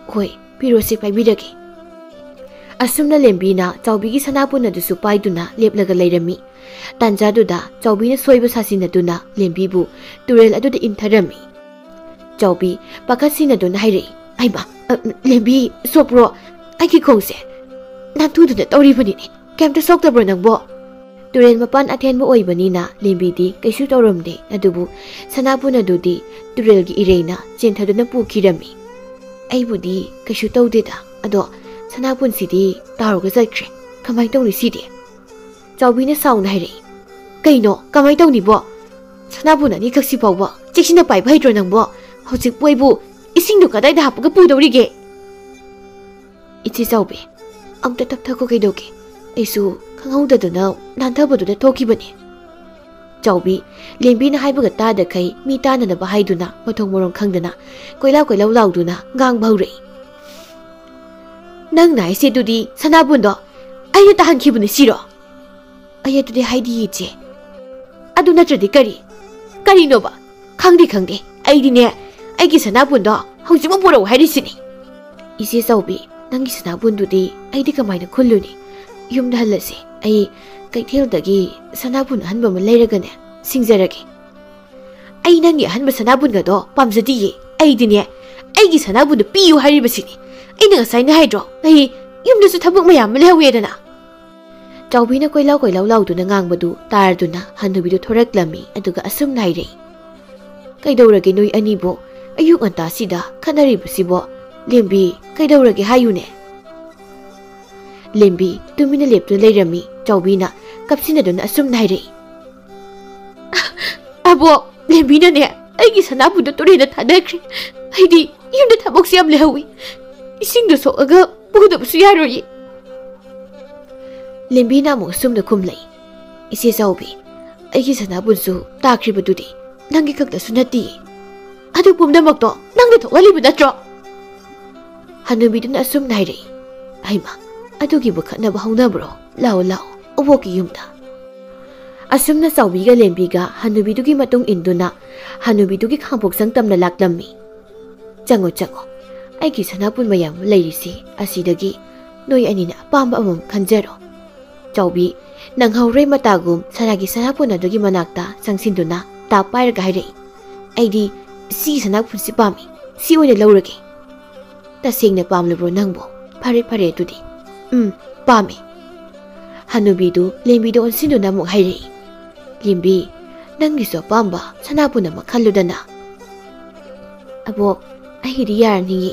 "ꯍꯣꯏ, ꯄꯤꯔꯣꯁꯤ, ꯄꯥꯏꯕꯤꯔꯒꯦ꯫" ꯑꯁꯨꯝꯅ ꯂꯦꯝꯕꯤꯅ ꯆꯥꯎꯕꯤꯒꯤ ꯁꯅꯥꯕꯨꯟ ꯑꯗꯨꯁꯨ ꯄꯥꯏꯗꯨꯅ ꯂꯦꯞꯂꯒ ꯂꯩꯔꯝꯃꯤ꯫ ꯇꯥꯟꯖꯥꯗꯨꯗ ꯆꯥꯎꯕꯤꯅ ꯁꯣꯏꯕ ꯁꯥꯁꯤꯟꯅꯗꯨꯅ ꯂꯦꯝꯕꯤꯕꯨ ꯇꯨꯔꯦꯜ ꯑꯗꯨꯗ ꯏꯟꯊꯔꯝꯃꯤ꯫ ꯆꯥꯎꯕꯤ ꯄꯥꯈꯠꯁꯤꯟꯅꯗꯨꯅ ꯍꯥꯏꯔꯛꯏ, "ꯍꯩꯃꯥ, ꯑ, ꯂꯦꯝꯕꯤ, ꯁꯣꯛꯄ꯭ꯔꯣ? ꯑꯩꯒꯤ ꯈꯣꯡꯁꯦ ꯅꯥꯟꯊꯨꯗꯨꯅ ꯇꯧꯔꯤꯕꯅꯤꯅꯦ꯫ ꯀꯩꯝꯇ ꯁꯣꯛꯇꯕ꯭ꯔꯣ ꯅꯪꯕꯣ?" ꯇꯨꯔꯦꯜ ꯃꯄꯥꯟ ꯑꯊꯦꯟꯕ ꯑꯣꯏꯕꯅꯤꯅ ꯂꯦꯝꯕꯤꯗꯤ ꯀꯩꯁꯨ ꯇꯧꯔꯝꯗꯦ, ꯑꯗꯨꯕꯨ ꯁꯅꯥꯕꯨꯟ ꯑꯗꯨꯗꯤ ꯇꯨꯔꯦꯜꯒꯤ ꯏꯔꯩꯅ ꯆꯦꯟꯊꯗꯨꯅ ꯄꯨꯈꯤꯔꯝꯃꯤ꯫ "ꯑꯩꯕꯨꯗꯤ ꯀꯩꯁꯨ ꯇꯧꯗꯦꯗ, ꯑꯗꯣ ꯁꯅꯥꯕꯨꯟꯁꯤꯗꯤ ꯇꯥꯎꯔꯒ ꯆꯠꯈ꯭ꯔꯦ꯫ ꯀꯃꯥꯏꯅ ꯇꯧꯅꯤ ꯁꯤꯗꯤ?" ꯆꯥꯎꯕꯤꯅ ꯁꯥꯎꯅ ꯍꯥꯏꯔꯛꯏ, "ꯀꯩꯅꯣ, ꯀꯃꯥꯏꯅ ꯇꯧꯅꯤꯕꯣ? ꯁꯅꯥꯕꯨꯟ ꯑꯅꯤꯈꯛꯁꯤ ꯐꯥꯎꯕ ꯆꯦꯛꯁꯤꯟꯅ ꯄꯥꯏꯕ ꯍꯩꯇ꯭ꯔꯣ ꯅꯪꯕꯣ? ꯍꯧꯖꯤꯛꯄꯨ ꯑꯩꯕꯨ ꯏꯁꯤꯡꯗꯣ ꯀꯗꯥꯏꯗ ꯍꯥꯞꯄꯒ ꯄꯨꯗꯧꯔꯤꯒꯦ?" "ꯏꯆꯦ ꯆꯥꯎꯕꯤ, ꯑꯝꯇ ꯇꯞꯊꯈꯣ ꯀꯩꯗꯧꯒꯦ? ꯑꯩꯁꯨ ꯈꯪꯍꯧꯗꯗꯅ ꯅꯥꯟꯊꯕꯗꯨꯗ ꯊꯣꯛꯈꯤꯕꯅꯦ꯫" ꯆꯥꯎꯕꯤ, ꯂꯦꯝꯕꯤꯅ ꯍꯥꯏꯕꯒ ꯇꯥꯗꯈꯩ ꯃꯤ ꯇꯥꯅꯅꯕ ꯍꯥꯏꯗꯨꯅ ꯃꯊꯣꯡ ꯃꯔꯣꯡ ꯈꯪꯗꯅ ꯀꯣꯏꯂꯥꯎ ꯀꯣꯏꯂꯥꯎ ꯂꯥꯎꯗꯨꯅ ꯉꯥꯡꯕ ꯍꯧꯔꯛꯏ꯫ "ꯅꯪꯅ ꯍꯥꯏꯁꯦ ꯑꯗꯨꯗꯤ ꯁꯅꯥꯕꯨꯟꯗꯣ ꯑꯩꯅ ꯇꯥꯍꯟꯈꯤꯕꯅꯤ ꯁꯤꯔꯣ?" "ꯑꯩ ꯑꯗꯨꯗꯤ ꯍꯥꯏꯗꯤ ꯏꯆꯦ꯫" "ꯑꯗꯨ ꯅꯠꯇ꯭ꯔꯗꯤ ꯀꯔꯤ? ꯀꯔꯤꯅꯣꯕ?" "ꯈꯪꯗꯦ, ꯈꯪꯗꯦ꯫ ꯑꯩꯗꯤꯅꯦ, ꯑꯩꯒꯤ ꯁꯅꯥꯕꯨꯟꯗꯣ ꯍꯧꯖꯤꯛꯃꯛ ꯄꯨꯔꯛꯎ ꯍꯥꯏꯔꯤꯁꯤꯅꯤ꯫" "ꯏꯆꯦ ꯆꯥꯎꯕꯤ, ꯅꯪꯒꯤ ꯁꯅꯥꯕꯨꯟꯗꯨꯗꯤ ꯑꯩꯗꯤ ꯀꯃꯥꯏꯅ ꯈꯨꯜꯂꯨꯅꯤ? ꯌꯨꯝꯗ ꯍꯜꯂꯁꯤ꯫ ꯑꯩ ꯀꯩꯊꯦꯜꯗꯒꯤ ꯁꯅꯥꯕꯨꯟ ꯑꯍꯟꯕ ꯑꯃ ꯂꯩꯔꯒꯅꯦ ꯁꯤꯡꯖꯔꯒꯦ꯫" "ꯑꯩ ꯅꯪꯒꯤ ꯑꯍꯟꯕ ꯁꯅꯥꯕꯨꯟꯒꯗꯣ ꯄꯥꯝꯖꯗꯤꯌꯦ꯫ ꯑꯩꯗꯤꯅꯦ, ꯑꯩꯒꯤ ꯁꯅꯥꯕꯨꯟꯗꯣ ꯄꯤꯌꯨ ꯍꯥꯏꯔꯤꯕꯁꯤꯅꯤ꯫ ꯑꯩꯅ ꯉꯁꯥꯏꯅ ꯍꯥꯏꯗ꯭ꯔꯣ, ꯑꯩ ꯌꯨꯝꯗꯁꯨ ꯊꯕꯛ ꯃꯌꯥꯝ ꯑꯃ ꯂꯩꯍꯧꯋꯦꯗꯅ꯫ ꯆꯥꯎꯕꯤꯅ ꯀꯣꯏꯂꯥꯎ ꯀꯣꯏꯂꯥꯎ ꯂꯥꯎꯗꯨꯅ ꯉꯥꯡꯕꯗꯨ ꯇꯥꯔꯗꯨꯅ ꯍꯅꯨꯕꯤꯗꯨ ꯊꯣꯔꯛꯂꯝꯃꯤ, ꯑꯗꯨꯒ ꯑꯁꯨꯝꯅ ꯍꯥꯏꯔꯛꯏ, "ꯀꯩꯗꯧꯔꯒꯦ ꯅꯣꯏ ꯑꯅꯤꯕꯨ? ꯑꯌꯨꯛ ꯉꯟꯇꯥꯁꯤꯗ ꯈꯠꯅꯔꯤꯕꯁꯤꯕꯣ? ꯂꯦꯝꯕꯤ, ꯀꯩꯗꯧꯔꯒꯦ ꯍꯥꯏꯌꯨꯅꯦ?" ꯂꯦꯝꯕꯤ ꯇꯨꯃꯤꯟꯅ ꯂꯦꯞꯇꯨꯅ ꯂꯩꯔꯝꯃꯤ꯫ ꯆꯥꯎꯕꯤꯅ ꯀꯞꯁꯤꯟꯅꯗꯨꯅ ꯑꯁꯨꯝꯅ ꯍꯥꯏꯔꯛꯏ, "ꯑꯕꯣꯛ, ꯂꯦꯝꯕꯤꯅꯅꯦ ꯑꯩꯒꯤ ꯁꯅꯥꯕꯨꯟꯗꯣ ꯇꯨꯔꯦꯟꯗ ꯊꯥꯗꯈ꯭ꯔꯦ꯫ ꯑꯩꯗꯤ ꯌꯨꯝꯗ ꯊꯕꯛꯁꯨ ꯌꯥꯝ ꯂꯩꯍꯧꯋꯤ꯫ ꯏꯁꯤꯡꯗꯣ ꯁꯣꯛꯑꯒ ꯄꯨꯗꯕꯁꯨ ꯌꯥꯔꯣꯏꯌꯦ꯫" ꯂꯦꯝꯕꯤꯅ ꯑꯃꯨꯛ ꯑꯁꯨꯝꯅ ꯈꯨꯝꯂꯛꯏ, "ꯏꯆꯦ ꯆꯥꯎꯕꯤ, ꯑꯩꯒꯤ ꯁꯅꯥꯕꯨꯟꯁꯨ ꯇꯥꯈ꯭ꯔꯤꯕꯗꯨꯗꯤ ꯅꯪꯒꯤ ꯈꯛꯇꯁꯨ ꯅꯠꯇꯦ꯫ ꯑꯗꯨ ꯄꯨꯝꯅꯃꯛꯇꯣ ꯅꯪꯅ ꯊꯣꯛꯍꯜꯂꯤꯕ ꯅꯠꯇ꯭ꯔꯣ?" ꯍꯅꯨꯕꯤꯗꯨꯅ ꯑꯁꯨꯝꯅ ꯍꯥꯏꯔꯛꯏ, "ꯍꯩꯃꯥ, ꯑꯗꯨꯒꯤꯕꯨ ꯈꯠꯅꯕ ꯍꯧꯅꯕ꯭ꯔꯣ? ꯂꯥꯛꯑꯣ, ꯂꯥꯛꯑꯣ, ꯑꯕꯣꯛꯀꯤ ꯌꯨꯝꯗ꯫" ꯑꯁꯨꯝꯅ ꯆꯥꯎꯕꯤꯒ ꯂꯦꯝꯕꯤꯒ ꯍꯅꯨꯕꯤꯗꯨꯒꯤ ꯃꯇꯨꯡ ꯏꯟꯗꯨꯅ ꯍꯅꯨꯕꯤꯗꯨꯒꯤ ꯈꯥꯡꯄꯣꯛꯁꯪ ꯇꯝꯅ ꯂꯥꯛꯂꯝꯃꯤ꯫ "ꯆꯪꯉꯣ, ꯆꯪꯉꯣ꯫ ꯑꯩꯒꯤ ꯁꯅꯥꯄꯨꯟ ꯃꯌꯥꯝ ꯑꯃ ꯂꯩꯔꯤꯁꯤ ꯑꯁꯤꯗꯒꯤ ꯅꯣꯏ ꯑꯅꯤꯅ ꯑꯄꯥꯝꯕ ꯑꯃꯃꯝ ꯈꯟꯖꯔꯣ꯫" ꯆꯥꯎꯕꯤ ꯅꯪꯍꯧꯔꯣꯏ ꯃꯇꯥꯒꯨꯝ ꯁꯅꯥꯒꯤ ꯁꯅꯥꯄꯨꯟ ꯑꯗꯨꯒꯤ ꯃꯅꯥꯛꯇ ꯆꯪꯁꯤꯟꯗꯨꯅ ꯇꯥꯞ ꯄꯥꯏꯔꯒ ꯍꯥꯏꯔꯛꯏ, "ꯑꯩꯗꯤ ꯁꯤꯒꯤ ꯁꯅꯥꯄꯨꯟꯁꯤ ꯄꯥꯝꯃꯤ꯫ ꯁꯤ ꯑꯣꯏꯅ ꯂꯧꯔꯒꯦ꯫" "ꯇꯁꯦꯡꯅ ꯄꯥꯝꯂꯕ꯭ꯔꯣ ꯅꯪꯕꯣ? ꯐꯔꯦ, ꯐꯔꯦ ꯑꯗꯨꯗꯤ꯫ ꯎꯝ, ꯄꯥꯝꯃꯤ꯫" ꯍꯅꯨꯕꯤꯗꯨ ꯂꯦꯝꯕꯤꯗ ꯑꯣꯟꯁꯤꯟꯗꯨꯅ ꯑꯃꯨꯛ ꯍꯥꯏꯔꯛꯏ, "ꯂꯦꯝꯕꯤ, ꯅꯪꯒꯤꯁꯨ ꯑꯄꯥꯝꯕ ꯁꯅꯥꯄꯨꯟ ꯑꯃ ꯈꯜꯂꯨꯗꯅ꯫" "ꯑꯕꯣꯛ, ꯑꯩꯒꯤꯗꯤ ꯌꯥꯔꯅꯤꯌꯦ꯫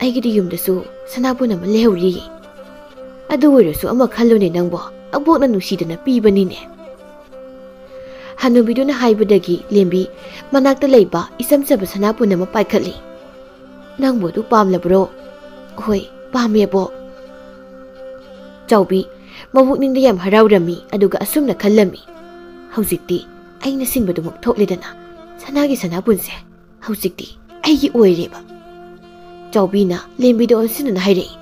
ꯑꯩꯒꯤꯗꯤ ꯌꯨꯝꯗꯁꯨ ꯁꯅꯥꯄꯨꯟ ꯑꯃ ꯂꯩꯍꯧꯔꯤꯌꯦ꯫" "ꯑꯗꯨ ꯑꯣꯏꯔꯁꯨ ꯑꯃ ꯈꯜꯂꯨꯅꯦ ꯅꯪꯕꯣ, ꯑꯕꯣꯛꯅ ꯅꯨꯡꯁꯤꯗꯅ ꯄꯤꯕꯅꯤꯅꯦ꯫" ꯍꯅꯨꯕꯤꯗꯨꯅ ꯍꯥꯏꯕꯗꯒꯤ ꯂꯦꯝꯕꯤ ꯃꯅꯥꯛꯇ ꯂꯩꯕ ꯏꯆꯝ ꯆꯝꯕ ꯁꯅꯥꯄꯨꯟ ꯑꯃ ꯄꯥꯏꯈꯠꯂꯤ꯫ "ꯅꯪꯕꯨ ꯑꯗꯨ ꯄꯥꯝꯂꯕ꯭ꯔꯣ?" "ꯍꯣꯏ, ꯄꯥꯝꯃꯦ ꯑꯕꯣꯛ꯫" ꯆꯥꯎꯕꯤ ꯃꯕꯨꯛꯅꯤꯡꯗ ꯌꯥꯝ ꯍꯔꯥꯎꯔꯝꯃꯤ, ꯑꯗꯨꯒ ꯑꯁꯨꯝꯅ ꯈꯜꯂꯝꯃꯤ, "ꯍꯧꯖꯤꯛꯇꯤ ꯑꯩꯅ ꯁꯤꯟꯕꯗꯨꯃꯛ ꯊꯣꯛꯂꯦꯗꯅ, ꯁꯅꯥꯒꯤ ꯁꯅꯥꯄꯨꯟꯁꯦ ꯍꯧꯖꯤꯛꯇꯤ ꯑꯩꯒꯤ ꯑꯣꯏꯔꯦꯕ꯫" ꯆꯥꯎꯕꯤꯅ ꯂꯦꯝꯕꯤꯗ ꯑꯣꯟꯁꯤꯟꯗꯨꯅ ꯍꯥꯏꯔꯛꯏ,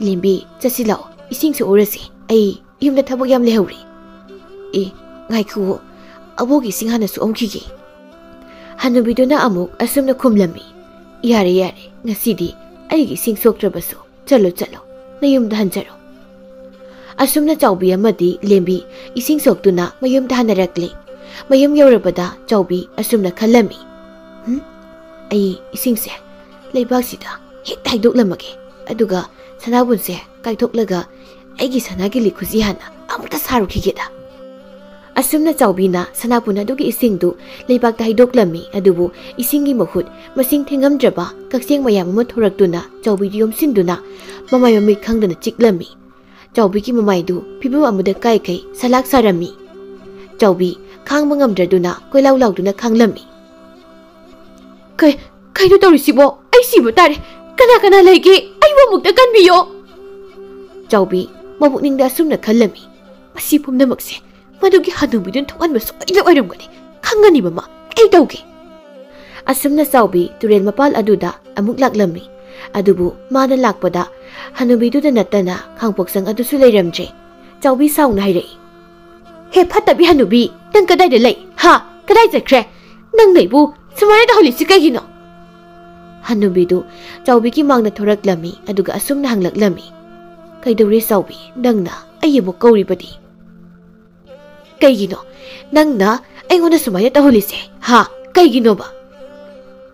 "ꯂꯦꯝꯕꯤ, ꯆꯠꯁꯤ ꯂꯥꯛꯑꯣ, ꯏꯁꯤꯡ ꯁꯣꯛꯎꯔꯁꯤ꯫ ꯑꯩ ꯌꯨꯝꯗ ꯊꯕꯛ ꯌꯥꯝ ꯂꯩꯍꯧꯔꯤ꯫" "ꯑꯦ, ꯉꯥꯏꯈꯨꯑꯣ, ꯑꯕꯣꯛꯀꯤ ꯏꯁꯤꯡ ꯍꯥꯟꯅ ꯁꯣꯛꯑꯝꯈꯤꯒꯦ꯫" ꯍꯅꯨꯕꯤꯗꯨꯅ ꯑꯃꯨꯛ ꯑꯁꯨꯝꯅ ꯈꯨꯝꯂꯝꯃꯤ, "ꯌꯥꯔꯦ, ꯌꯥꯔꯦ, ꯉꯁꯤꯗꯤ ꯑꯩꯒꯤ ꯏꯁꯤꯡ ꯁꯣꯛꯇ꯭ꯔꯕꯁꯨ ꯆꯠꯂꯣ, ꯆꯠꯂꯣ, ꯅꯌꯨꯝꯗ ꯍꯟꯖꯔꯣ꯫" ꯑꯁꯨꯝꯅ ꯆꯥꯎꯕꯤ ꯑꯃꯗꯤ ꯂꯦꯝꯕꯤ ꯏꯁꯤꯡ ꯁꯣꯛꯇꯨꯅ ꯃꯌꯨꯝꯗ ꯍꯟꯅꯔꯛꯂꯦ꯫ ꯃꯌꯨꯝ ꯌꯧꯔꯕꯗ ꯆꯥꯎꯕꯤ ꯑꯁꯨꯝꯅ ꯈꯜꯂꯝꯃꯤ, "ꯍꯨꯝ, ꯑꯩ ꯏꯁꯤꯡꯁꯦ ꯂꯩꯕꯥꯛꯁꯤꯗ ꯍꯦꯛꯇ ꯍꯩꯗꯣꯛꯂꯝꯃꯒꯦ꯫ ꯑꯗꯨꯒ ꯁꯅꯥꯕꯨꯟꯁꯦ ꯀꯥꯏꯊꯣꯛꯂꯒ ꯑꯩꯒꯤ ꯁꯅꯥꯒꯤ ꯂꯤꯛꯈꯨꯖꯤ ꯍꯥꯟꯅ ꯑꯃꯨꯛꯇ ꯁꯥꯔꯨꯈꯤꯒꯦꯗ꯫ ꯑꯁꯨꯝꯅ ꯆꯥꯎꯕꯤꯅ ꯁꯅꯥꯕꯨꯟ ꯑꯗꯨꯒꯤ ꯏꯁꯤꯡꯗꯨ ꯂꯩꯕꯥꯛꯇ ꯍꯩꯗꯣꯛꯂꯝꯃꯤ꯫ ꯑꯗꯨꯕꯨ ꯏꯁꯤꯡꯒꯤ ꯃꯍꯨꯠ ꯃꯁꯤꯡ ꯊꯤꯉꯝꯗ꯭ꯔꯕ ꯀꯛꯆꯦꯡ ꯃꯌꯥꯝ ꯑꯃ ꯊꯣꯔꯛꯇꯨꯅ ꯆꯥꯎꯕꯤꯗꯨ ꯌꯣꯝꯁꯤꯟꯗꯨꯅ ꯃꯃꯥꯏ ꯃꯃꯤꯠ ꯈꯪꯗꯅ ꯆꯤꯛꯂꯝꯃꯤ꯫ ꯆꯥꯎꯕꯤꯒꯤ ꯃꯃꯥꯏꯗꯨ ꯐꯤꯕꯝ ꯑꯃꯗ ꯀꯥꯏ ꯀꯩ ꯁꯂꯥꯛ ꯁꯥꯔꯝꯃꯤ꯫ ꯆꯥꯎꯕꯤ ꯈꯥꯡꯕ ꯉꯝꯗ꯭ꯔꯗꯨꯅ ꯀꯣꯏꯂꯥꯎ ꯂꯥꯎꯗꯨꯅ ꯈꯥꯡꯂꯝꯃꯤ꯫ "ꯀꯩ, ꯀꯩꯅꯣ ꯇꯧꯔꯤꯁꯤꯕꯣ? ꯑꯩ ꯁꯤꯕ ꯇꯥꯔꯦ꯫ ꯀꯅꯥ ꯀꯅꯥ ꯂꯩꯒꯦ? ꯑꯩꯕꯨ ꯑꯃꯨꯛꯇ ꯀꯟꯕꯤꯌꯣ!" ꯆꯥꯎꯕꯤ ꯃꯕꯨꯛꯅꯤꯡꯗ ꯑꯁꯨꯝꯅ ꯈꯜꯂꯝꯃꯤ, "ꯃꯁꯤ ꯄꯨꯝꯅꯃꯛꯁꯦ ꯃꯗꯨꯒꯤ ꯍꯅꯨꯕꯤꯗꯨꯅ ꯊꯣꯛꯍꯟꯕ ꯁꯣꯏꯗꯅ ꯑꯣꯏꯔꯝꯒꯅꯤ꯫ ꯈꯪꯒꯅꯤꯕ ꯃꯥ꯫ ꯑꯩ ꯇꯧꯒꯦ!" ꯑꯁꯨꯝꯅ ꯆꯥꯎꯕꯤ ꯇꯨꯔꯦꯜ ꯃꯄꯥꯜ ꯑꯗꯨꯗ ꯑꯃꯨꯛ ꯂꯥꯛꯂꯝꯃꯤ꯫ ꯑꯗꯨꯕꯨ ꯃꯥꯅ ꯂꯥꯛꯄꯗ ꯍꯅꯨꯕꯤꯗꯨꯗ ꯅꯠꯇꯅ ꯈꯥꯡꯄꯣꯛꯁꯪ ꯑꯗꯨꯁꯨ ꯂꯩꯔꯝꯗ꯭ꯔꯦ꯫ ꯆꯥꯎꯕꯤ ꯁꯥꯎꯅ ꯍꯥꯏꯔꯛꯏ, "ꯍꯦ ꯐꯠꯇꯕꯤ ꯍꯅꯨꯕꯤ, ꯅꯪ ꯀꯗꯥꯏꯗ ꯂꯩ? ꯍꯥ? ꯀꯗꯥꯏ ꯆꯠꯈ꯭ꯔꯦ? ꯅꯪꯅ ꯑꯩꯕꯨ ꯁꯨꯃꯥꯏꯅ ꯇꯧꯍꯜꯂꯤꯁꯤ ꯀꯩꯒꯤꯅꯣ?" ꯍꯅꯨꯕꯤꯗꯨ ꯆꯥꯎꯕꯤꯒꯤ ꯃꯥꯡꯗ ꯊꯣꯔꯛꯂꯝꯃꯤ꯫ ꯑꯗꯨꯒ ꯑꯁꯨꯝꯅ ꯍꯪꯂꯛꯂꯝꯃꯤ, "ꯀꯩꯗꯧꯔꯦ ꯆꯥꯎꯕꯤ? ꯅꯪꯅ ꯑꯩ ꯑꯃꯨꯛ ꯀꯧꯔꯤꯕꯗꯤ?" "ꯀꯩꯒꯤꯅꯣ ꯅꯪꯅ ꯑꯩꯉꯣꯟꯗ ꯁꯨꯃꯥꯏꯅ ꯇꯧꯍꯜꯂꯤꯁꯦ? ꯍꯥ? ꯀꯩꯒꯤꯅꯣꯕ?"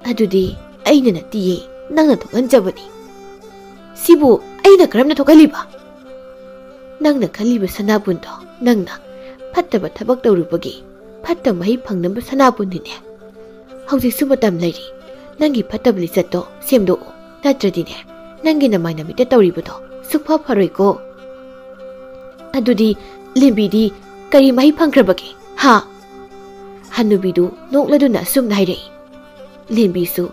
"ꯑꯗꯨꯗꯤ ꯑꯩꯅ ꯅꯠꯇꯤꯌꯦ, ꯅꯪꯅ ꯊꯣꯛꯍꯟꯖꯕꯅꯤ꯫" "ꯁꯤꯕꯨ ꯑꯩꯅ ꯀꯔꯝꯅ ꯊꯣꯛꯍꯜꯂꯤꯕ?" "ꯅꯪꯅ ꯈꯜꯂꯤꯕ ꯁꯅꯥꯕꯨꯟꯗꯣ ꯅꯪꯅ ꯐꯠꯇꯕ ꯊꯕꯛ ꯇꯧꯔꯨꯕꯒꯤ ꯐꯠꯇ ꯃꯍꯩ ꯐꯪꯅꯕ ꯁꯅꯥꯕꯨꯟꯅꯤꯅꯦ꯫ ꯍꯧꯖꯤꯛꯁꯨ ꯃꯇꯝ ꯂꯩꯔꯤ꯫ ꯅꯪꯒꯤ ꯐꯠꯇꯕ ꯂꯤꯆꯠꯇꯣ ꯁꯦꯝꯗꯣꯛꯎ꯫ ꯅꯠꯇ꯭ꯔꯗꯤꯅꯦ, ꯅꯪꯒꯤ ꯅꯃꯥꯏ ꯅꯃꯤꯠꯇ ꯇꯧꯔꯤꯕꯗꯣ ꯁꯨꯛꯐ ꯐꯔꯣꯏꯀꯣ꯫" "ꯑꯗꯨꯗꯤ ꯂꯦꯝꯕꯤꯗꯤ ꯀꯔꯤ ꯃꯍꯩ ꯐꯪꯈ꯭ꯔꯕꯒꯦ? ꯍꯥ?" ꯍꯟꯅꯨꯕꯤꯗꯨ ꯅꯣꯛꯂꯗꯨꯅ ꯑꯁꯨꯝꯅ ꯍꯥꯏꯔꯛꯏ, "ꯂꯦꯝꯕꯤꯁꯨ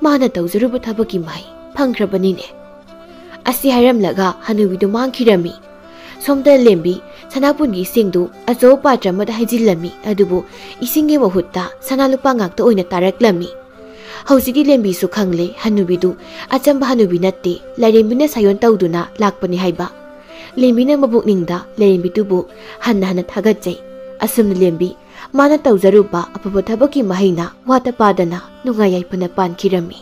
ꯃꯥꯅ ꯇꯧꯖꯔꯨꯕ ꯊꯕꯛꯀꯤ ꯃꯍꯩ ꯐꯪꯈ꯭ꯔꯕꯅꯤꯅꯦ꯫" ꯑꯁꯤ ꯍꯥꯏꯔꯝꯂꯒ ꯍꯟꯅꯨꯕꯤꯗꯨ ꯃꯥꯡꯈꯤꯔꯝꯃꯤ꯫ ꯁꯣꯝꯗ ꯂꯦꯝꯕꯤ ꯁꯅꯥꯕꯨꯟꯒꯤ ꯏꯁꯤꯡꯗꯨ ꯑꯆꯧꯕ ꯄꯥꯇ꯭ꯔ ꯑꯃꯗ ꯍꯩꯖꯤꯜꯂꯝꯃꯤ, ꯑꯗꯨꯕꯨ ꯏꯁꯤꯡꯒꯤ ꯃꯍꯨꯠꯇ ꯁꯅꯥ ꯂꯨꯄꯥ ꯉꯥꯛꯇ ꯑꯣꯏꯅ ꯇꯥꯔꯛꯂꯝꯃꯤ꯫ ꯍꯧꯖꯤꯛꯇꯤ ꯂꯦꯝꯕꯤꯁꯨ ꯈꯪꯂꯦ, ꯍꯟꯅꯨꯕꯤꯗꯨ ꯑꯆꯝꯕ ꯍꯟꯅꯨꯕꯤ ꯅꯠꯇꯦ, ꯂꯥꯏꯔꯦꯝꯕꯤꯅ ꯁꯥꯌꯣꯟ ꯇꯧꯗꯨꯅ ꯂꯥꯛꯄꯅꯤ ꯍꯥꯏꯕ꯫ ꯂꯦꯝꯕꯤꯅ ꯃꯕꯨꯛꯅꯤꯡꯗ ꯂꯥꯏꯔꯦꯝꯕꯤꯗꯨꯕꯨ ꯍꯟꯅ ꯍꯟꯅ ꯊꯥꯒꯠꯆꯩ꯫ ꯑꯁꯨꯝꯅ ꯂꯦꯝꯕꯤ ꯃꯥꯅ ꯇꯧꯖꯔꯨꯕ ꯑꯐꯕ ꯊꯕꯛꯀꯤ ꯃꯍꯩꯅ ꯋꯥꯠꯇ ꯄꯥꯗꯅ ꯅꯨꯡꯉꯥꯏ ꯌꯥꯏꯐꯅ ꯄꯥꯟꯈꯤꯔꯝꯃꯤ꯫